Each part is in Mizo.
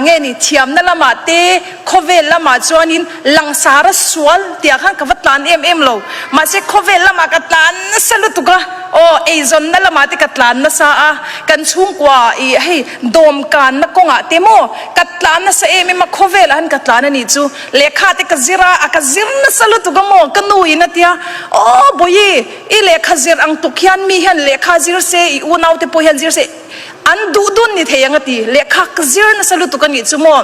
Nge ni thiamna lamah te khawvel lamah chuanin langsar a sual tih ah khan ka va tlan em em lo. Mahse khawvel lamah ka tlan nasa lutuk a, aw eizawnna lamah te ka tlan nasa a, kan chhungkua ih hei dawmkanna kawngah te maw ka tlan nasa em em a, khawvelah han ka tlan a nih chu. Lehkha te ka zir a, a ka zir nasa lutuk a maw ka nu in a tia, aw Bawihi i lehkha zir ang tuk hian mi hian lehkha zir se i unau te pawh hian zir se, An duh dun ni thei ang a ti. Lehkha ka zir nasa lutuk a nih chu maw?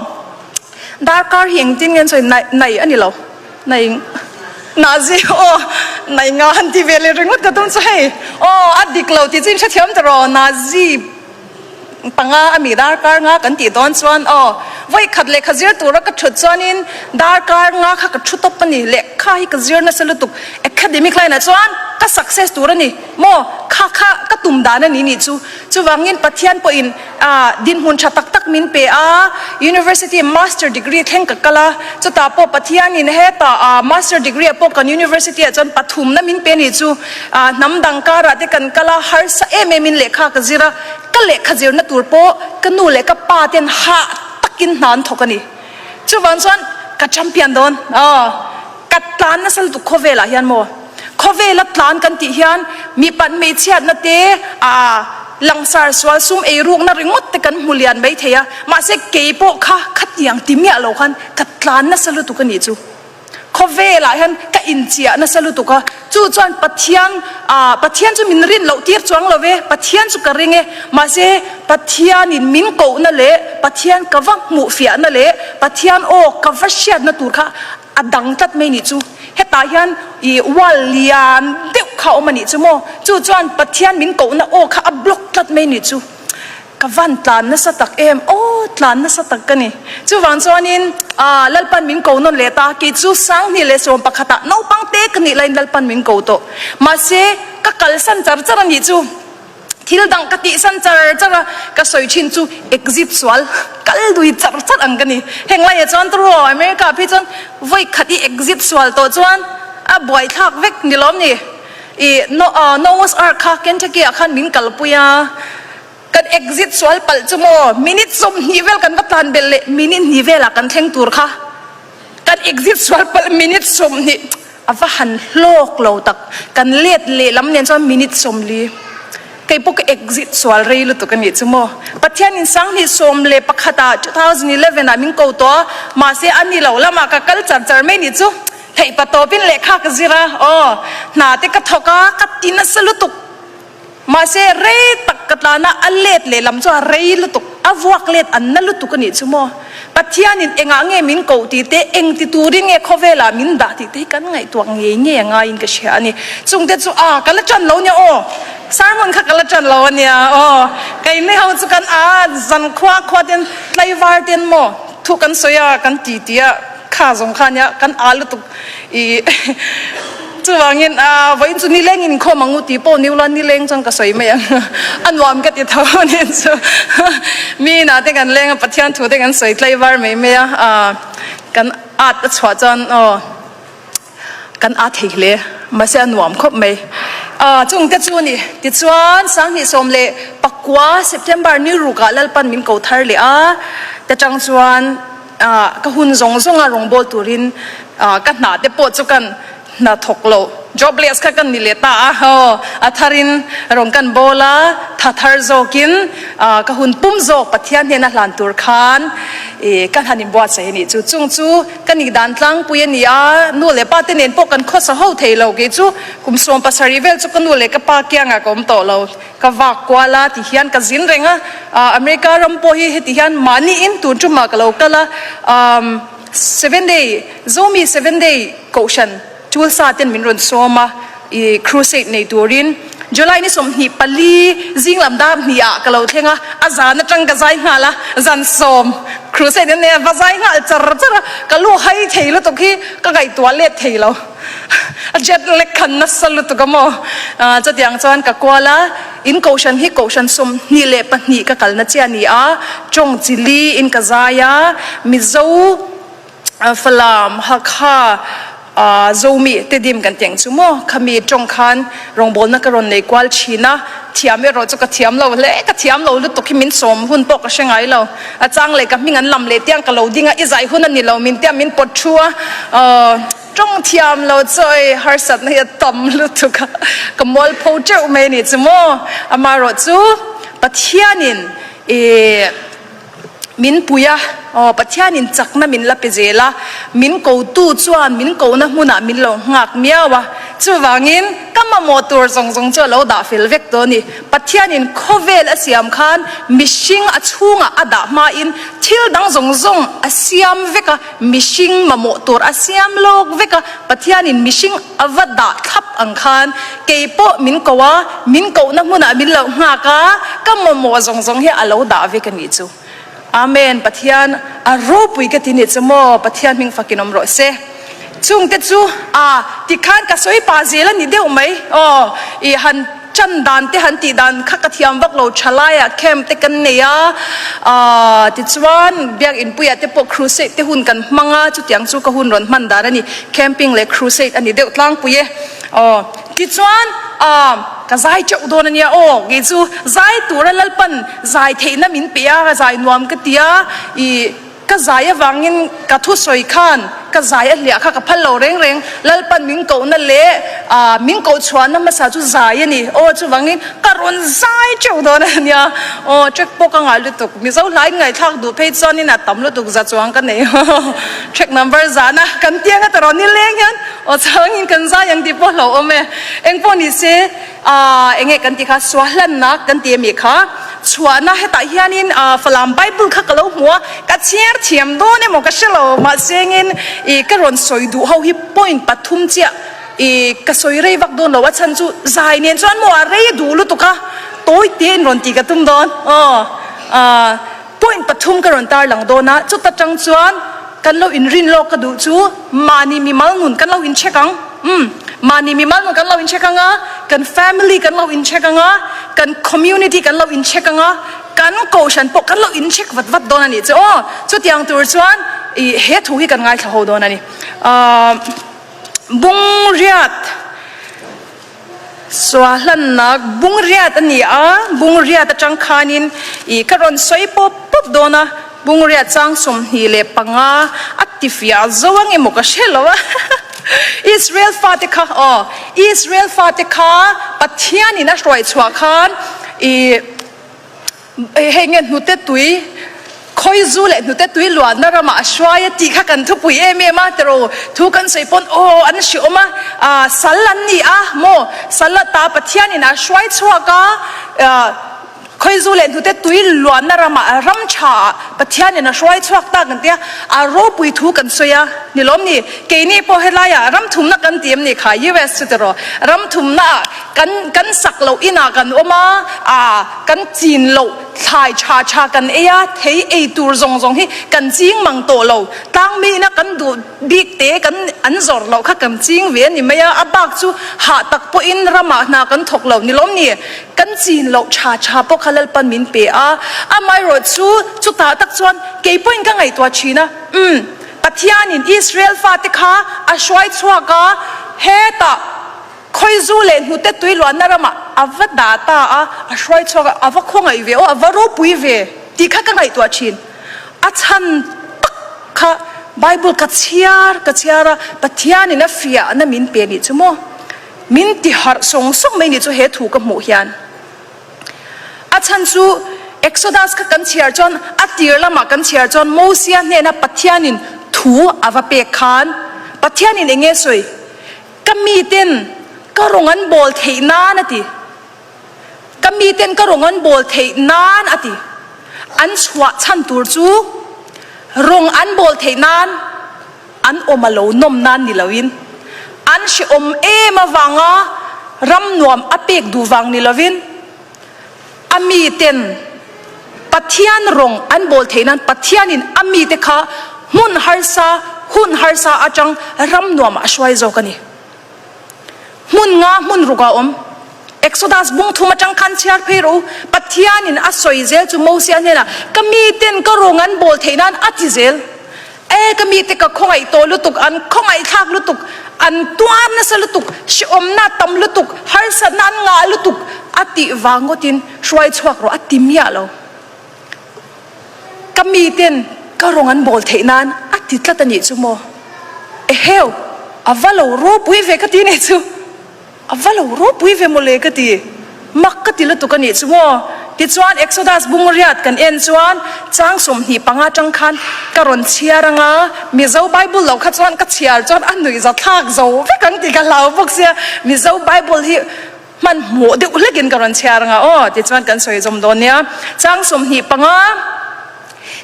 Darkar hi engtin nge an sawi? Nai, nai a ni lo. Nai, Nazi, aw, nai nga han ti ve leh ringawt ka tum chu hei. Aw, a dik lo tih chu in hrethiam ta rawh. Nazi panga a mi darkar nga kan tih dawn chuan aw, vawi khat lehkha zir tura ka thut chuanin darkar nga kha ka thu tawp a ni. Lehkha hi ka zir nasa lutuk. Academic line ah chuan ka success tur a ni. Maw? Kha kha ka tum dan a ni nih chu. Chuvangin Pathian pawhin dinhmun tha tak tak min pe a, University Master degree thleng ka kal a, chutah pawh Pathianin hetah Master degree ah pawh kan University ah chuan pathumna min pe nih chu. Hnam dang karah te kan kal a, harsa em em in lehkha ka zir a, ka lehkha zirna tur pawh ka nu leh ka pa ten hah takin hna an thawk a ni. Chuvang chuan ka champion dawn. Ka tlan nasa lutuk khawvelah hian maw? Khawvela tlan kan tih hian mipat hmeichhiatna te, aa langsar sual sum eirukna ringawt te kan hmu lian mai thei a, mahse kei pawh kha khatiang ti miah lo khan ka tlan nasa lutuk a nih chu. Khawvelah hian ka inchiah nasa lutuk a, chu chuan Pathian aa Pathian chu min rin loh tir chuang lo ve, Pathian chu ka ring e, mahse Pathianin min kohna leh Pathian ka va hmuh fiahna leh Pathian aw ka va hriatna tur kha A dang tlat mai nih chu. Hetah hian i wall lian deuh kha a awm a nih chu maw? Chu chuan Pathian min kohna aw kha a block tlat mai nih chu. Ka van tlan nasa tak em? Aw tlan nasa tak ka ni. Chuvang chuanin ah Lalpan min ko nawn leh ta. Kei chu 2011 ah naupang te ka nih laiin Lalpan min ko tawh. Mahse ka kalsan char char a nih chu. Thil dang ka tih san char char a, ka sawi thin chu exit sual kal lui char char ang ka ni. Heng laiah chuan tawrh America phei chuan vawi khat i exit sual tawh chuan a buai thlak vek ni lawm ni. I Noah's Ark kha Kentucky ah khan min kalpui a, kan exit sual palh chu maw minute 20 vel kan va tlan belh leh minute hnih velah kan thleng tur kha kan exit sual palh minute 20. A va han hlawk lo tak, kan let lehlam nen chuan minute 40 kei pawh ka exit sual rei lutuk a nih chu maw. Pathian in 2011 ah, 2011 ah min ko tawh a, mahse a ni lo lamah ka kal char char mai nih chu. Theih pa tawpin lehkha ka zir a, aw hna te ka thawk a, ka ti nasa lutuk. Mahse rei tak ka tlan a, a let lehlam chu a rei lutuk, a vuak let an na lutuk a nih chu maw? Pathianin engah nge min koh tih te, eng ti turin nge khawvelah min dah tih te hi kan ngaihtuah ngei ngei a ngaiin ka hria a ni. Chungte chu a, ka la ṭan lo nia aw, sermon kha ka la ṭan lo a nia aw, keini ho chu kan a, zan khua khua ten tlaivar ten maw thu kan sawi a, kan ti ti a, kha zawng kha nia kan a lutuk. I chuvangin a vawiin chu nileng inkhawm ang u tih pawh ni ula nileng chuan ka sawi mai ang a nuam ka ti tho a nih chu mi inah te kan leng a Pathian thu te kan sawi tlaivar mai mai a kan at a chhuah chuan aw kan at thei hle mahse a nuam khawp mai a chung te chu a ni tichuan 2019 September ni rukah Lalpan min ko thar leh a te tang chuan Ka hun zawng zawnga rawngbâwl turin ka hna te pawh chu kan hna thawk lo, jobless kha kan ni leh ta a, aw a tharin rawn kan bâwl a, tha thar zawkin ka hun pum zawk Pathian hnena hlan tur khan ka hlan inbuatsaih a nih chu. Chung chu ka nih dan tlangpui a ni a, nu leh pa te nen pawh kan khawsa ho thei lo, kei chu kum 17 vel chu ka nu leh ka pa kiangah ka awm tawh lo. Ka vak kual a ti hian ka zin reng a, America ram pawh hi heti hian mahni in tun tumah ka lo kal a, Seven Day, Zomi Seven Day kohhran Tulsa ten min rawn sawm a, i crusade nei turin July ni 24 zing lam dar hnih ah ka lo thleng a, a zan atang ka zai nghal a, zan sawm crusade an nei a, va zai nghal char char a, ka lu hai thei lutuk hi ka ngaihtuah let thei lo. A jet lek khan nasa lutuk a maw? Chutiang chuan ka kual a, in kohhran hi kohhran 22 ka kalna chiah a ni a, tawng chi li in ka zai a, Mizo, Falam, Hakha, Zomi te dim kan tih ang chu maw? Khami tawng khan rawngbawlna ka rawn nei kual thin a. Thiam erawh chu ka thiam lo hle, ka thiam lo lutuk hi min sawm hun pawh ka hre ngai lo. A chang leh ka hming an lam leh tiang ka lo ding a, i zai hun a ni lo min tia min pawt thu a, aw tawng thiam lo chu ei harsatna hi a tam lutuk a, ka mualpho teuh mai a nih chu maw. Amaherawh chu Pathianin ih. Min pui a, aw, Pathianin chakna min la pe zel a, min kotu chuan min kohna hmunah min lo nghak miau a, chuvangin ka mamawh tur zawng zawng chu a lo dah fel vek tawh a ni. Pathianin khawvel a siam khan mihring a chhungah a dah hmain thil dang zawng zawng a siam vek a, mihring mamawh tur a siam lawk vek a, Pathianin mihring A va dah thlap ang khan kei pawh min ko a, min kohna hmunah min lo nghak a, ka mamawh zawng zawng hi a lo dah vek a nih chu. Amen, Pathian a ropui ka ti nih chu maw, Pathian hming fakin awm rawh se. Chungte chu a tikhan ka sawi pah zel a ni deuh mai aw, i han Chan dan te han tih dan kha ka thiam vak lo tha laiah camp te kan nei a, aah tichuan biakinpuiah te pawh crusade te hun kan hmang a, chutiang chu ka hun rawn hman dan a ni, camping leh crusade a ni deuh tlangpui e aw. Tichuan aah ka zai teuh dawn a nia aw, kei chu zai tura Lalpan zai theihna min pe a, zai nuam ka ti a, ih. Ka zai avangin ka thusawi khan ka zai a hliah kha ka phal lo reng reng. Lalpan min kohna leh min koh chhuahna hmasa chu zai a ni. Aw chuvangin ka rawn zai teuh dawn a nia. Aw track pawh ka ngah lutuk. Mizo hlain ngaihthlak duh phei chuanin a tam lutuk za chuang ka nei. Track number zana kan tiang a ta rawn ni leng hian aw changin kan zai ang tih pawh hlauhawm e. Engpawh ni se. Aaa enge kan tih kha suahlanna kan ti ami kha chhuahna hetah hianin aa Falam Bible kha ka lo hmu a, ka chhiar thiam dawn emaw ka hre lo mahsengin ih ka rawn sawi duh ho hi point pathum chiah ih ka sawi rei vak dawn lo a chhan chu zai nen chuan maw a rei duh lutuk a tawi te in rawn tih ka tum dawn aw aa. Point pathum ka rawn tar lang dawn a, chuta tang chuan kan lo inrin lawk ka duh chu mahni mimal nun kan lo incheck ang, umm mahni mimal nun kan lo incheck ang a, kan family kan lo incheck ang a, kan community kan lo incheck ang a, kan kohhran pawh kan lo incheck vat vat dawn a nih chu aw, chutiang tur chuan ih he thu hi kan ngaithla ho dawn a ni. Ahh Bungriat. Suahlannak bungriat a ni a, bungriat atang khanin ih ka rawn sawi pawp pawp dawn a, bungriat chang 25 a ti fiah zo ang emaw ka hre lo a, Israel fate kha aw, Israel fate kha Pathianin a hruai chhuah khan ih. Hei nge hnute tui, khawizu leh hnute tui luanna ramah a hruai a tih kha kan thupui em em a tiraw? Thu kan sawi pawn aw an hriawm a, ah sal an ni a maw? Sal ata Pathianin a hruai chhuak a, ah khawizu leh hnute tui luanna ramah ram tha ah Pathianin a hruai chhuak ta kan tia, a ropui thu kan sawi a ni lawm ni? Keini pawh helaiah ram thumna kan ti em ni kha US chu tiraw? Ram thumna ah kan kan sak loh inah kan awm a, ah. Kan chin loh thlai tha tha kan ei a, thei ei tur zawng zawng hi kan ching mang tawh lo. Tlangmi ina kan duh bik te kan an zawrh loh kha kan ching ve a ni mai a, a bak chu hah tak pawhin ramah hna kan thawk lo ni lawm ni. Kan chin loh tha tha pawh kha Lalpan min pe a, amaherawh chu chutah tak chuan kei pawhin ka ngaihtuah thin a, umm Pathianin Israel fate kha a hruai chhuak a, hetah. Khawizu leh hnute tui luanna ramah a va dah ta a, a hruai chhuak a, a va khawngaih ve aw, a va ropui ve tih kha ka ngaihtuah thin. A chhan tak kha Bible ka chhiar ka chhiar a, Pathianin a fiahna min pe nih chu maw? Min ti harh sawng sawng mai nih chu he thu ka hmuh hian. A chhan chu Exodus kha kan chhiar chuan a tir lamah kan chhiar chuan Mosia hnena Pathianin thu a va pek khan Pathianin eng nge sawi? Ka miten ka rawng an bawl theih nan a ti. Ka miten ka rawng an bawl theih nan a ti. An chhuah chhan tur chu rawng an bawl theih nan an awm a lo nawm nan ni loin an hrehawm em avanga ram nuam a pek duh vang ni lovin A miten Pathian rawng an bawl theih nan Pathianin a mite kha hmun harsa, hun harsa atang ram nuamah a hruai zawk a ni. Hmun nga hmun ruk a awm. Exodus bung thum atang khan chhiar phei rawh u. Pathianin a sawi zel chu Mosia hnenah, Ka miten ka rawng an bawl theih nan a ti zel. E ka mite ka khawngaih tawh lutuk, an khawngaihthlak lutuk, an tuar nasa lutuk, hrehawmna a tam lutuk, harsatna an ngah lutuk a tih vang ngawtin hruai chhuak rawh a ti miah lo. Ka miten ka rawng an bawl theih nan a ti tlat a nih chu maw? Eheu, a va lo ropui ve ka ti nih chu. A va lo ropui ve mawle ka ti. Mak ka ti lutuk a nih chu maw? Tichuan Exodus bung riat kan en chuan chang 25 tang khan ka rawn chhiar anga, Mizo Bible loh kha chuan ka chhiar chuan a nuih za thlak zo vek ang tih ka hlau bawk sia, Mizo Bible hi hmanhmawh deuh hlekin ka rawn chhiar anga aw tichuan kan sawi zawm dawn nia. Chang 25.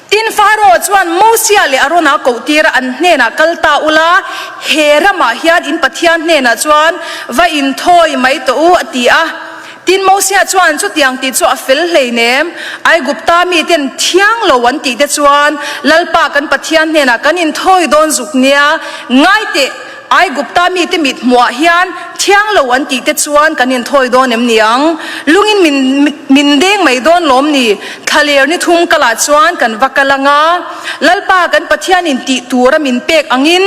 Tin, Pharaoh chuan Mosia leh Arona koh tir a, an hnenah kal ta ula, he ramah hian in Pathian hnenah chuan va inthawi mai tawh u, a ti a. Tin, Mosia chuan chutiang tih chu a fel hleinem, Aigupta miten thiang lo an tih te chuan Lalpa kan Pathian hnenah kan inthawi dawn zuk nia, ngai teh, Aigupta mite mit hmuhah hian thiang lo an tih te chuan kan inthawi dawn em ni ang? Lungin min min deng mai dawn lawm ni? Thlaler ni thum kalah chuan kan va kal ang a, Lalpa kan Pathianin tih tura min pek angin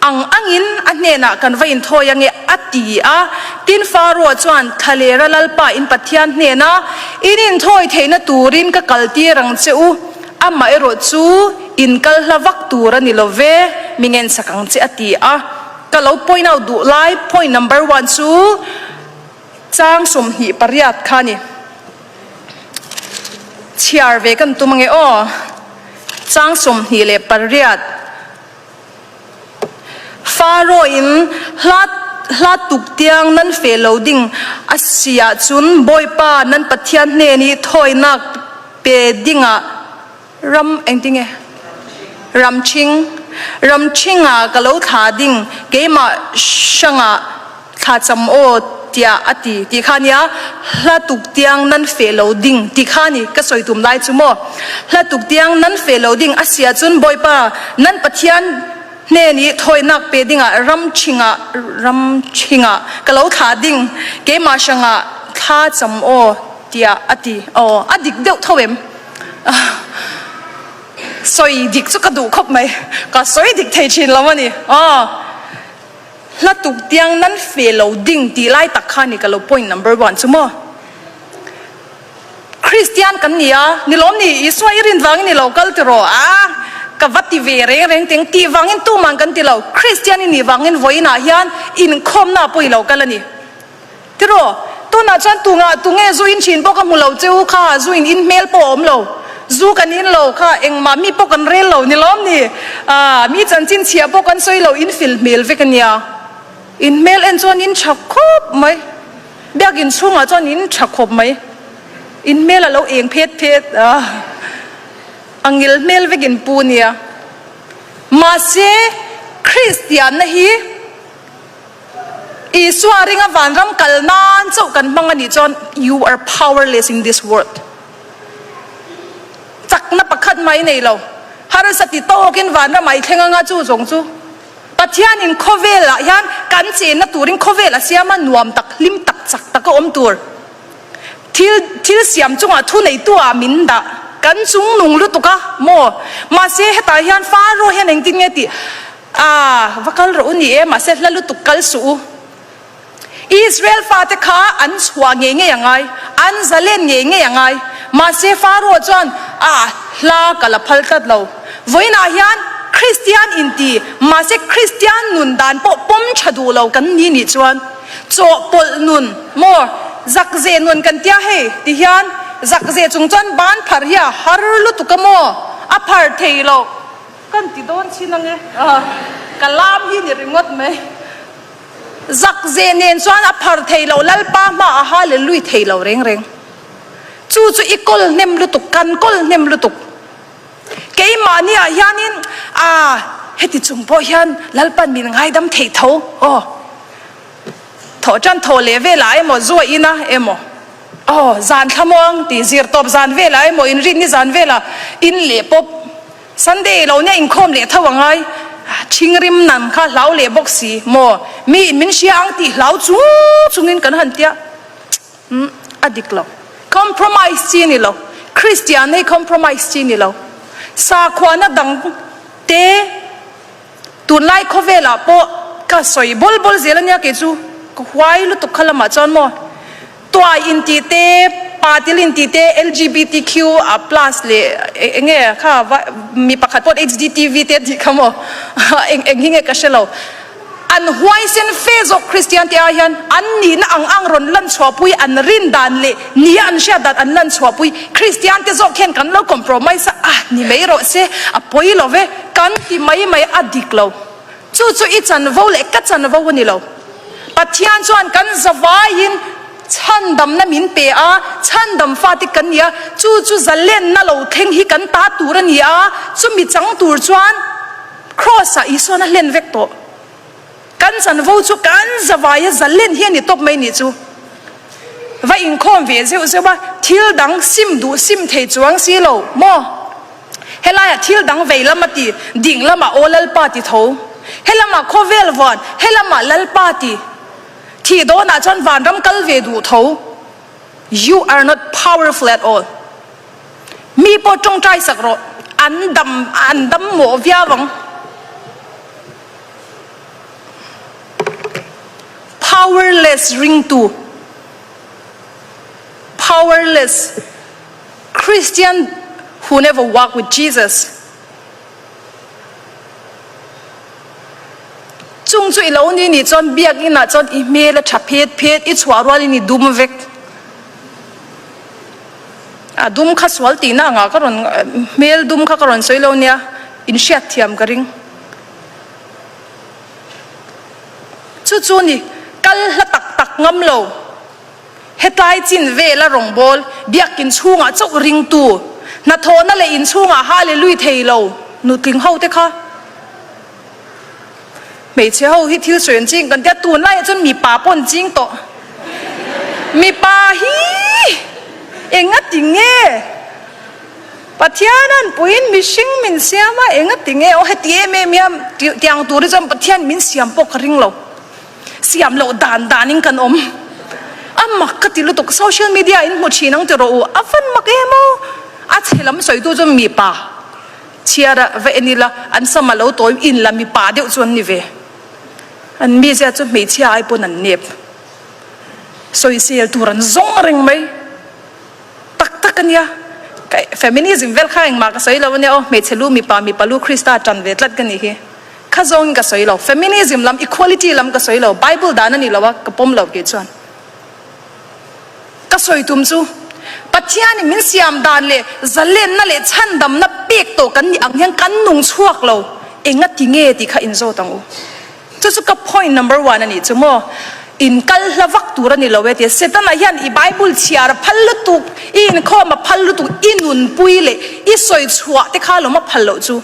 ang angin a hnenah kan va inthawi ang e a ti a. Tin Faroa chuan Thlalera Lalpa in Pathian hnena in inthawi theihna turin ka kaltir ang che u. Amaherawh chu in kal hla vak tur a ni lo ve, mi ngensak ang che a ti a. Ka lo point out duh lai point number one chu chang 28 kha a ni. Chhiar ve kan tum ange aw, chang 28. Faro in hla hla tuk tiang nan feh lo ding a si ahcun Bawipa nan Pathian hnen i thawinak pe dingah ram engtinge ramṭhing ramṭhing ah ka lo thla ding keimah hrangah Thlacam aw tiah a ti ti kha nia hla tuk tiang nan feh lo ding ti kha ni ka sawi tum lai chu maw. Hla tuk tiang nan feh lo ding a si ahcun Bawipa nan Pathian hnen i thawinak pe dingah ram ṭhing ah ram ṭhing ah ka lo thlah ding keimah hrangah thla cam aw tiah a ti. Aw a dik deuh tho em? Sawi dik chu ka duh khawp mai. Ka sawi dik thei ṭhin lo a ni. Aw. Hla tuk tiang nan fe lo ding tih lai tak kha ni ka lo point number one chu maw. Kristian kan ni a, ni lawm ni, Isua i rin vangin i lo kal ti rawh a, ka va ti ve reng reng teng tih vangin tuman kan ti lo, Kristian i nih vangin vawiinah hian inkhawmna pawh i lo kal a ni. Tiraw? Tunah chuan tungah tunge zu in thin pawh ka hmu lo che u kha, zu in in hmel pawh a awm lo. Zu kan in lo kha, engmah mi pawh kan rel lo ni lawm ni? Aaa, mi chanchin chhia pawh kan sawi lo, in fil hmel vek a nia. In hmel en chuan in tha khawp mai. Biakin chhungah chuan in tha khawp mai. In hmel a lo eng phet phet a, a ngil hmel vek in pu nia. Mahse, Kristianna hi. Isua ringa vanram kal nan chauh kan hmang a nih chuan you are powerless in this world. Chakna pakhat mai nei lo. Harsa ti tawkin vanram ah i thleng anga chu zawng chu Pathianin khawvelah hian kan chenna turin khawvel a siam a nuam tak hlim tak chak taka awm tur thil thil siam chungah thu neitu ah min dah kan chung nung lutuk a maw mahse hetah hian Faro hian engtin nge tih A, va kal rawh u ni e, mahse hla lutuk kal suh u. Israel fate kha an chhuah ngei ngei a ngai, an zalen ngei ngei a ngai. Mahse Pharaoh chuan, A, hla ka la phal tlat lo. Vawiinah hian Kristian inti, mahse Kristian nun dan pawh pawm tha duh lo kan ni nih chuan chawhpawlh nun maw, zakze nun kan tia hei ti hian zakze chung chuan ban phar hi a har lutuk a maw, a phar thei lo. Kan ti dawn chin ange ka lam hi ni ringawt mai. Zak ze nen chuan a phar thei lo Lalpa hma a hallelui thei lo reng reng. Chu chu i kawl hnem lutuk kan kawl hnem lutuk. Keimahni ah hianin a heti chung pawh hian Lalpan min ngaidam thei tho aw. Thawh tan thaw leh velah emaw zu a in a emaw aw zan thlamuang tih zir tawp zan velah emaw inrinni zan velah in leh pawp Sunday lo nia inkhawm leh tho angai thingrim nan kha hlau leh bawk si maw mi in min hria ang tih hlau chung chungin kan han tia umm a dik lo compromise chi ni lo Christian hi compromise chi ni lo sakhuana dang. Te, tunlai khawvelah pawh ka sawi bawl bawl zel ania kei chu ka huai lutuk kha lamah chuan maw tuai intih te, patil intih te, LGBTQ plus leh eng nge kha mi pakhat pawh HDTV te a tih kha maw eng eng hi nge ka hre lo. An huaisen fe zawk Kristian te ah hian an nihna ang ang rawn lan chhuahpui, an rin dan leh nia an hriat dan an lan chhuahpui. Kristian te zawk hian kan lo compromise a, ah ni mai rawh se, a pawi lo ve, kan ti mai mai a dik lo. Chu chu i chanvo leh ka chanvo a ni lo. Pathian chuan kan zavaiin chhandamna min pe a, chhandam fate kan ni a, chu chu zalenna lo thleng hi kan ta tur a ni a, chumi chang tur chuan, Kraws-ah Isuan a hlen vek tawh. Kan chanvo chu kan zavaia zalen hi a ni tawp mai nih chu. Va inkhawm ve zeuh zeuh a, thil dang sim duh sim thei chuang si lo maw? Helaiah thil dang vei lam a ti, ding lamah aw Lalpa ti tho. Helamah khawvel vuan, helamah Lalpa ti. Thih dawnah chuan vanram kal ve duh tho. You are not powerful at all. Mi pawh tawngtai sak rawh, an dam an dam mawh viau ang. Powerless ringtu, powerless Christian who never walk with Jesus. Chung chu i lo ni nih chuan biakinn ah chuan i hmel a tha phet phet, i chhuah rualin i dum vek. A dum kha sual tihna angah ka rawn hmel dum kha ka rawn sawi lo nia, in hriat thiam ka ring. Chu chu ni, kal hla tak tak ngam lo. Hetlai chin vela rawngbâwl biakin chhungah chauh ringtu, hnathawhna leh inchhungah hallelui thei lo nutling ho te kha. Hmeichhe ho hi thil sawi an ching kan tia, tunlaiah chuan mipa pawh an ching tawh. Mipa hi enga ti nge? Pathian an puiin mihring min siam a, enga ti nge? Aw heti em em hian tiang tur hi chuan Pathian min siam pawh ka ring lo. Siam loh dan danin kan awm. A mak ka ti lutuk, social media in hmu thin ang ti rawh u, a van mak em aw. A chhe lam sawitu chuan mipa chhiar a va en ila, an sam a lo tawi in la mipa deuh chu an ni ve. An mizia chu hmeichhia ai pawn an nep. Sawisel tur an zawng reng mai. Tak tak a nia. Ka feminism vel kha engmah ka sawi lo a nia aw, hmeichhe lu mipa, mipa lu Krista tan ve tlat ka nih hi. Kha zawngin ka sawi lo. Feminism lam, equality lam ka sawi lo. Bible dan a ni lo a, ka pawm lo kei chuan. Ka sawi tum chu, Pathianin min siam dan leh zalenna leh chhandamna pek tawh kan nih ang hian kan nung chhuak lo. Enga ti nge tih kha inzawt ang u. Chu chu ka point number one a nih chu maw. In kal hla vak tur a ni lo e tia Setana hian i Bible chhiar a phal lutuk, i inkhawm a phal lutuk, i nunpui leh i sawi chhuah te kha lawm a phal loh chu.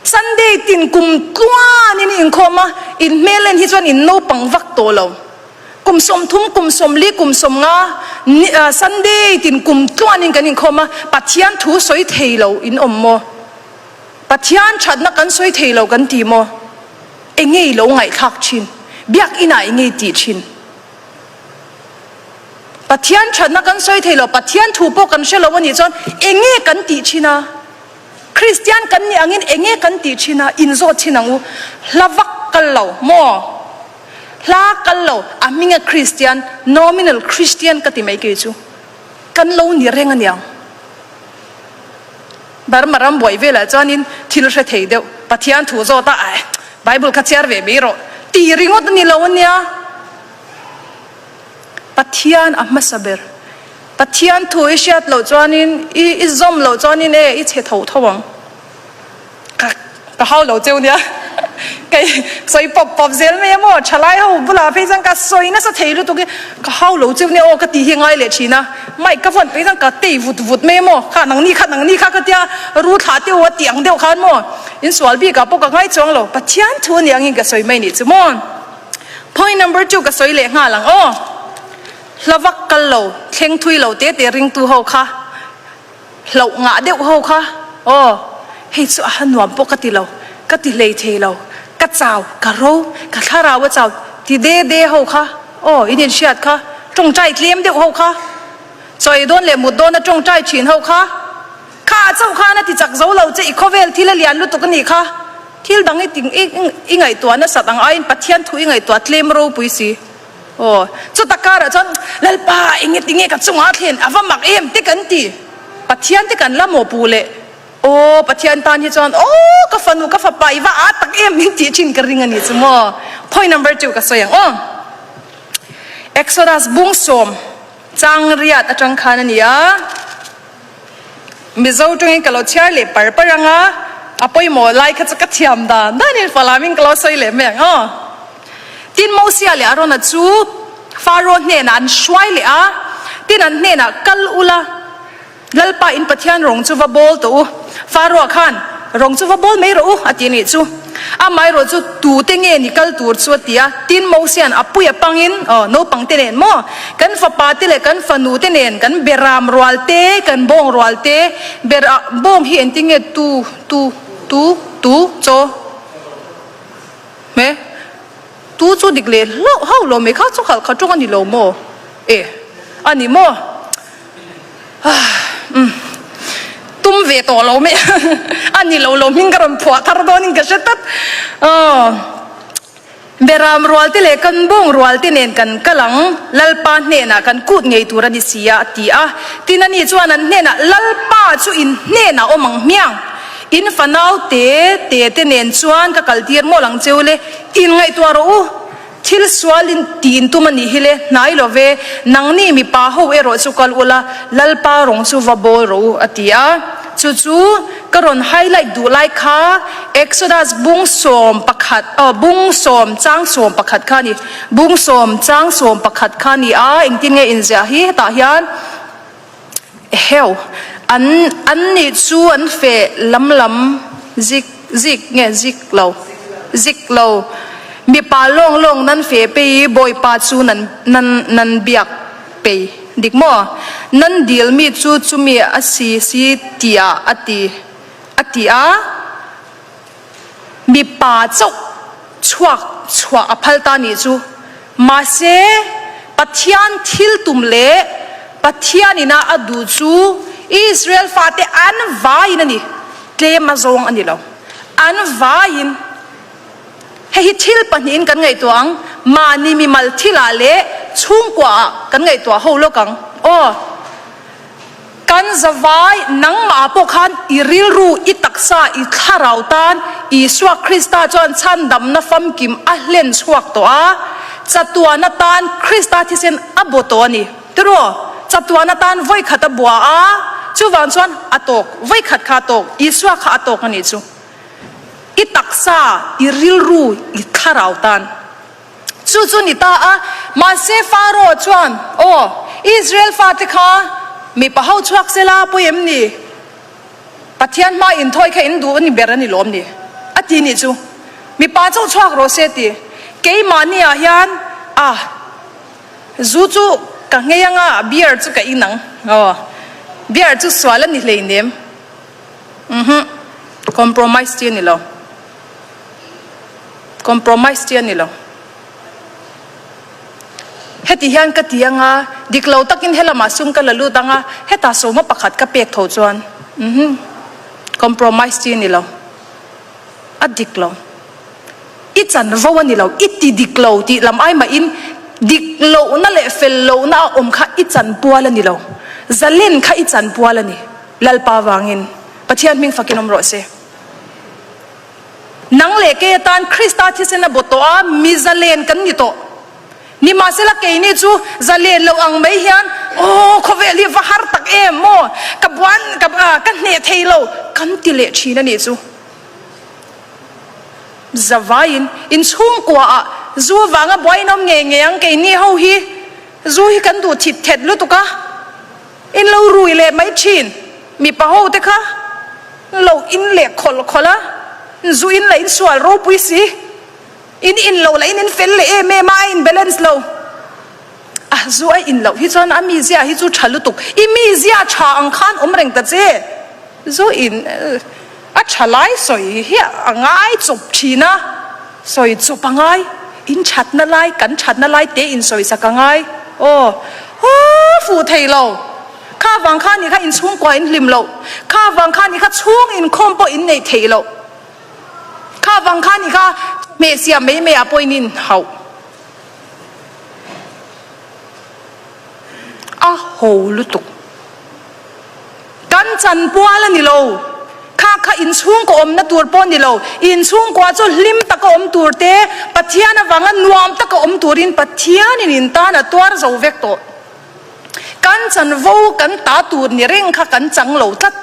Sunday tin kum tluanin i inkhawm a, in hmel en hi chuan in naupang vak tawh lo. Kum 30, kum 40, kum 50 Sunday tin kum tluanin kan inkhawm a, Pathian thu sawi thei lo in awm maw? Pathian thatna kan sawi thei lo kan ti maw? Enge i lo ngaihthlak thin? Biakinah enge i tih thin? Pathian thatna kan sawi thei lo, Pathian thu pawh kan hre lo a nih chuan enge kan tih thin a? Kristian kan nih angin enge kan tih thin a? Inzawt thin ang u. Hla vak kal lo maw? Hla kal lo, a hminga Kristian, nominal Christian ka ti mai kei chu. Kan lo ni reng a niang. Burma ram buai velah chuanin thil hre thei deuh, Pathian thu zawt a, aih, Bible kha chhiar ve mai rawh ti ringawt a ni lo a nia. Pathian a hmasa ber. Pathian thu i hriat loh chuanin, i zawm loh chuanin e, i chhe tho tho ang. Ka ka hau lo cheu nia kei sawi pawp pawp zel mai a maw thalai ho bulah phei chuan ka sawi nasa thei lutuk hi ka hau lo cheu nia aw ka tih hi ngai leh thin a mic ka vawn phei chuan ka tei vut vut mai a maw kha nangni kha nangni kha ka tia ru thlah deuh a tih ang deuh khan maw insual bikah pawh ka ngai chuang lo Pathian thu a nih angin ka sawi mai nih chu maw point number two ka sawi leh nghal ang aw hla vak kal lo thleng thui lo te te ringtu ho kha. Hlauh ngah deuh ho kha aw hei chu a nuam pawh ka ti lo, ka ti hlei thei lo, ka chau, ka ro, ka thlarau a chau ti de de ho kha aw in inhriat kha, tawngtai tlem deuh ho kha, chawi dawn leh mut dawna tawngtai thin ho kha. Kha chauh khan a ti chak zo lo che, i khawvel thil a lian lutuk a nih kha. Thil dang i i ngaihtuah nasat ang aiin Pathian thu i ngaihtuah tlem ropui si. Aw, chuta karah chuan Lalpa enge tinge ka chungah a thlen a va mak em te kan ti. Pathian te kan la mawhpuh leh aw Pathian tan hi chuan aw ka fanu ka fapa i va aa tak em min tih thin ka ring a ni chu maw. Point number two ka sawi ang aw. Exodus bung sawm chang riat atang khan a ni a. Mizo tawngin ka lo chhiar leh par par ang a, a pawimawh lai kha chu ka thiam dan danin Falam in ka lo sawi leh mai ang aw. Tin Mosia leh Arona chu Pharaoh hnenah an hruai leh a, tin an hnenah kal ula, Lalpa in Pathian rawng chu va bawl tawh u. Pharaoh khan, Rawng chu va bawl mai rawh u, a ti a nih chu. Amaherawh chu tute nge ni kal tur chu a ti a, tin Mosia'n a puia pangin, aw, naupang te nen maw, kan fapa te leh kan fanu te nen, kan beram rual te, kan bawng rual te, ber ah bawng hi engtin nge tu, tu, tu, tu, chaw, hme, tu chu dik leh hlauh hauh lo mai kha chu khalh kha tawng a ni lo maw, e, a ni maw. Umm tum ve tawh lo mai a ni lo lo hming ka rawn phuah thar dawn in ka hre tlat aw Beram rual te leh kan bawng rual te nen kan kal ang Lalpa hnenah kan kut ngei tur a ni si a a ti a tin ani chuan an hnenah Lalpa chu in hnenah awm ang hmiang in fanau te te te nen chuan ka kal tir mawlh ang cheu le in ngaihtuah rawh u Thil sual in ti in tum a nih hi le, hnai lo ve, nangni mipa ho erawh chu kal ula, Lalpa rawng chu va bawl rawh u, a ti a. Chu chu ka rawn highlight duh lai kha Exodus bung 11, aw bung sawm chang 11 kha a ni, bung sawm chang 11 kha a ni a, engtin nge inziah hi hetah hian. Eheu, an an nih chu an feh lam lam zik zik nge zik lo zik lo mipa lawng lawng nan feh pei i Bawipa chu nan nan nan biak pei dik maw? Nan dil mi chu chumi a si si tiah a ti a ti a. Mipa chauh chhuak chhuah a phal ta nih chu. Mahse, Pathian thil tum leh Pathian ina a duh chu Israel fate an vaiin a ni, tlem a zawng a ni lo. An vaiin. Hei hi thil pahnihin kan ngaihtuah ang, mahni mimal thilah leh chhungkuaah kan ngaihtuah ho lawk ang. Aw. Kan zavai, nangmah pawh khan i rilru, i taksa, i thlarau tan Isua Krista chuan chhandamna famkim a hlen chhuak tawh a, chatuan atan Krista thisen a baw tawh a ni. Tiraw? Chatuan atan vawikhat a bua a, chuvang chuan a tawk, vawikhat kha a tawk, Isua kha a tawk a nih chu. I taksa, i rilru, i thlarau tan. Chu chu ni ta a, mahse Pharaoh chuan, Aw, Israel fate kha mipa ho chhuak se la pawi em ni? Pathian hma inthawi kha in duh a ni ber a ni lawm ni? A ti nih chu. Mipa chauh chhuak rawh se ti. Keimahni ah hian, ah, zu chu ka nghei anga, beer chu ka in ang. Aw, beer chu sual a ni hleinem. Uhhuh, compromise chi a ni lo. Compromise chi a ni lo. Heti hian ka ti anga, dik lo takin helamah sum ka la lut anga, hetah sawma pakhat ka pek tho chuan uhmm compromise chi a ni lo. A dik lo. I chanvo a ni lo, i ti dik lo tih lam ai mahin dik lohna leh fel lohna a awm kha i chanpual a ni lo. Zalen kha i chanpual a ni. Lalpa vangin Pathian hming fakin awm rawh se. Nang leh kei atan Krista thisen a baw tawh a, mi zalen kan ni tawh. Nimahsela keini chu zalen lo ang mai hian, Aw, khawvel hi va har tak em maw, ka buan, ka, ka hneh thei lo, kan ti leh thin a nih chu. Zavaiin inchhungkuaah zu vanga buai in awm ngei ngei ang, keini ho hi zu hi kan duh thit thet lutuk a. In lo rui leh mai thin, mipa ho te kha lo in leh khawlh khawlh a, zu in lah in sual ropui si, in in loh lah in in fel leh em em a, a in balance lo. A zu a in loh hi chuan a mizia hi chu tha lutuk, i mizia tha ang khan awm reng ta che, zu in a tha lai sawi hi a ngai chawp thin a. Sawi chawp a ngai, in thatna lai, kan thatna lai te in sawi sak a ngai. Aw, aw fuh thei lo. Kha vang kha ni kha in chhungkua in hlim loh. Kha vang kha ni kha chhung inkhawm pawh in neih theih loh. Kha vang kha ni kha hmeh siam mai mai ah pawh in in hauh. A ho lutuk. Kan chanpual a ni lo. Kha kha inchhungkaw awmna tur pawh a ni lo. Inchhungkua chu hlim taka awm tur te, Pathian avanga nuam taka awm turin Pathianin in tan a tuar zo vek tawh. Kan chanvo kan ta tur ni reng kha kan chang lo tlat.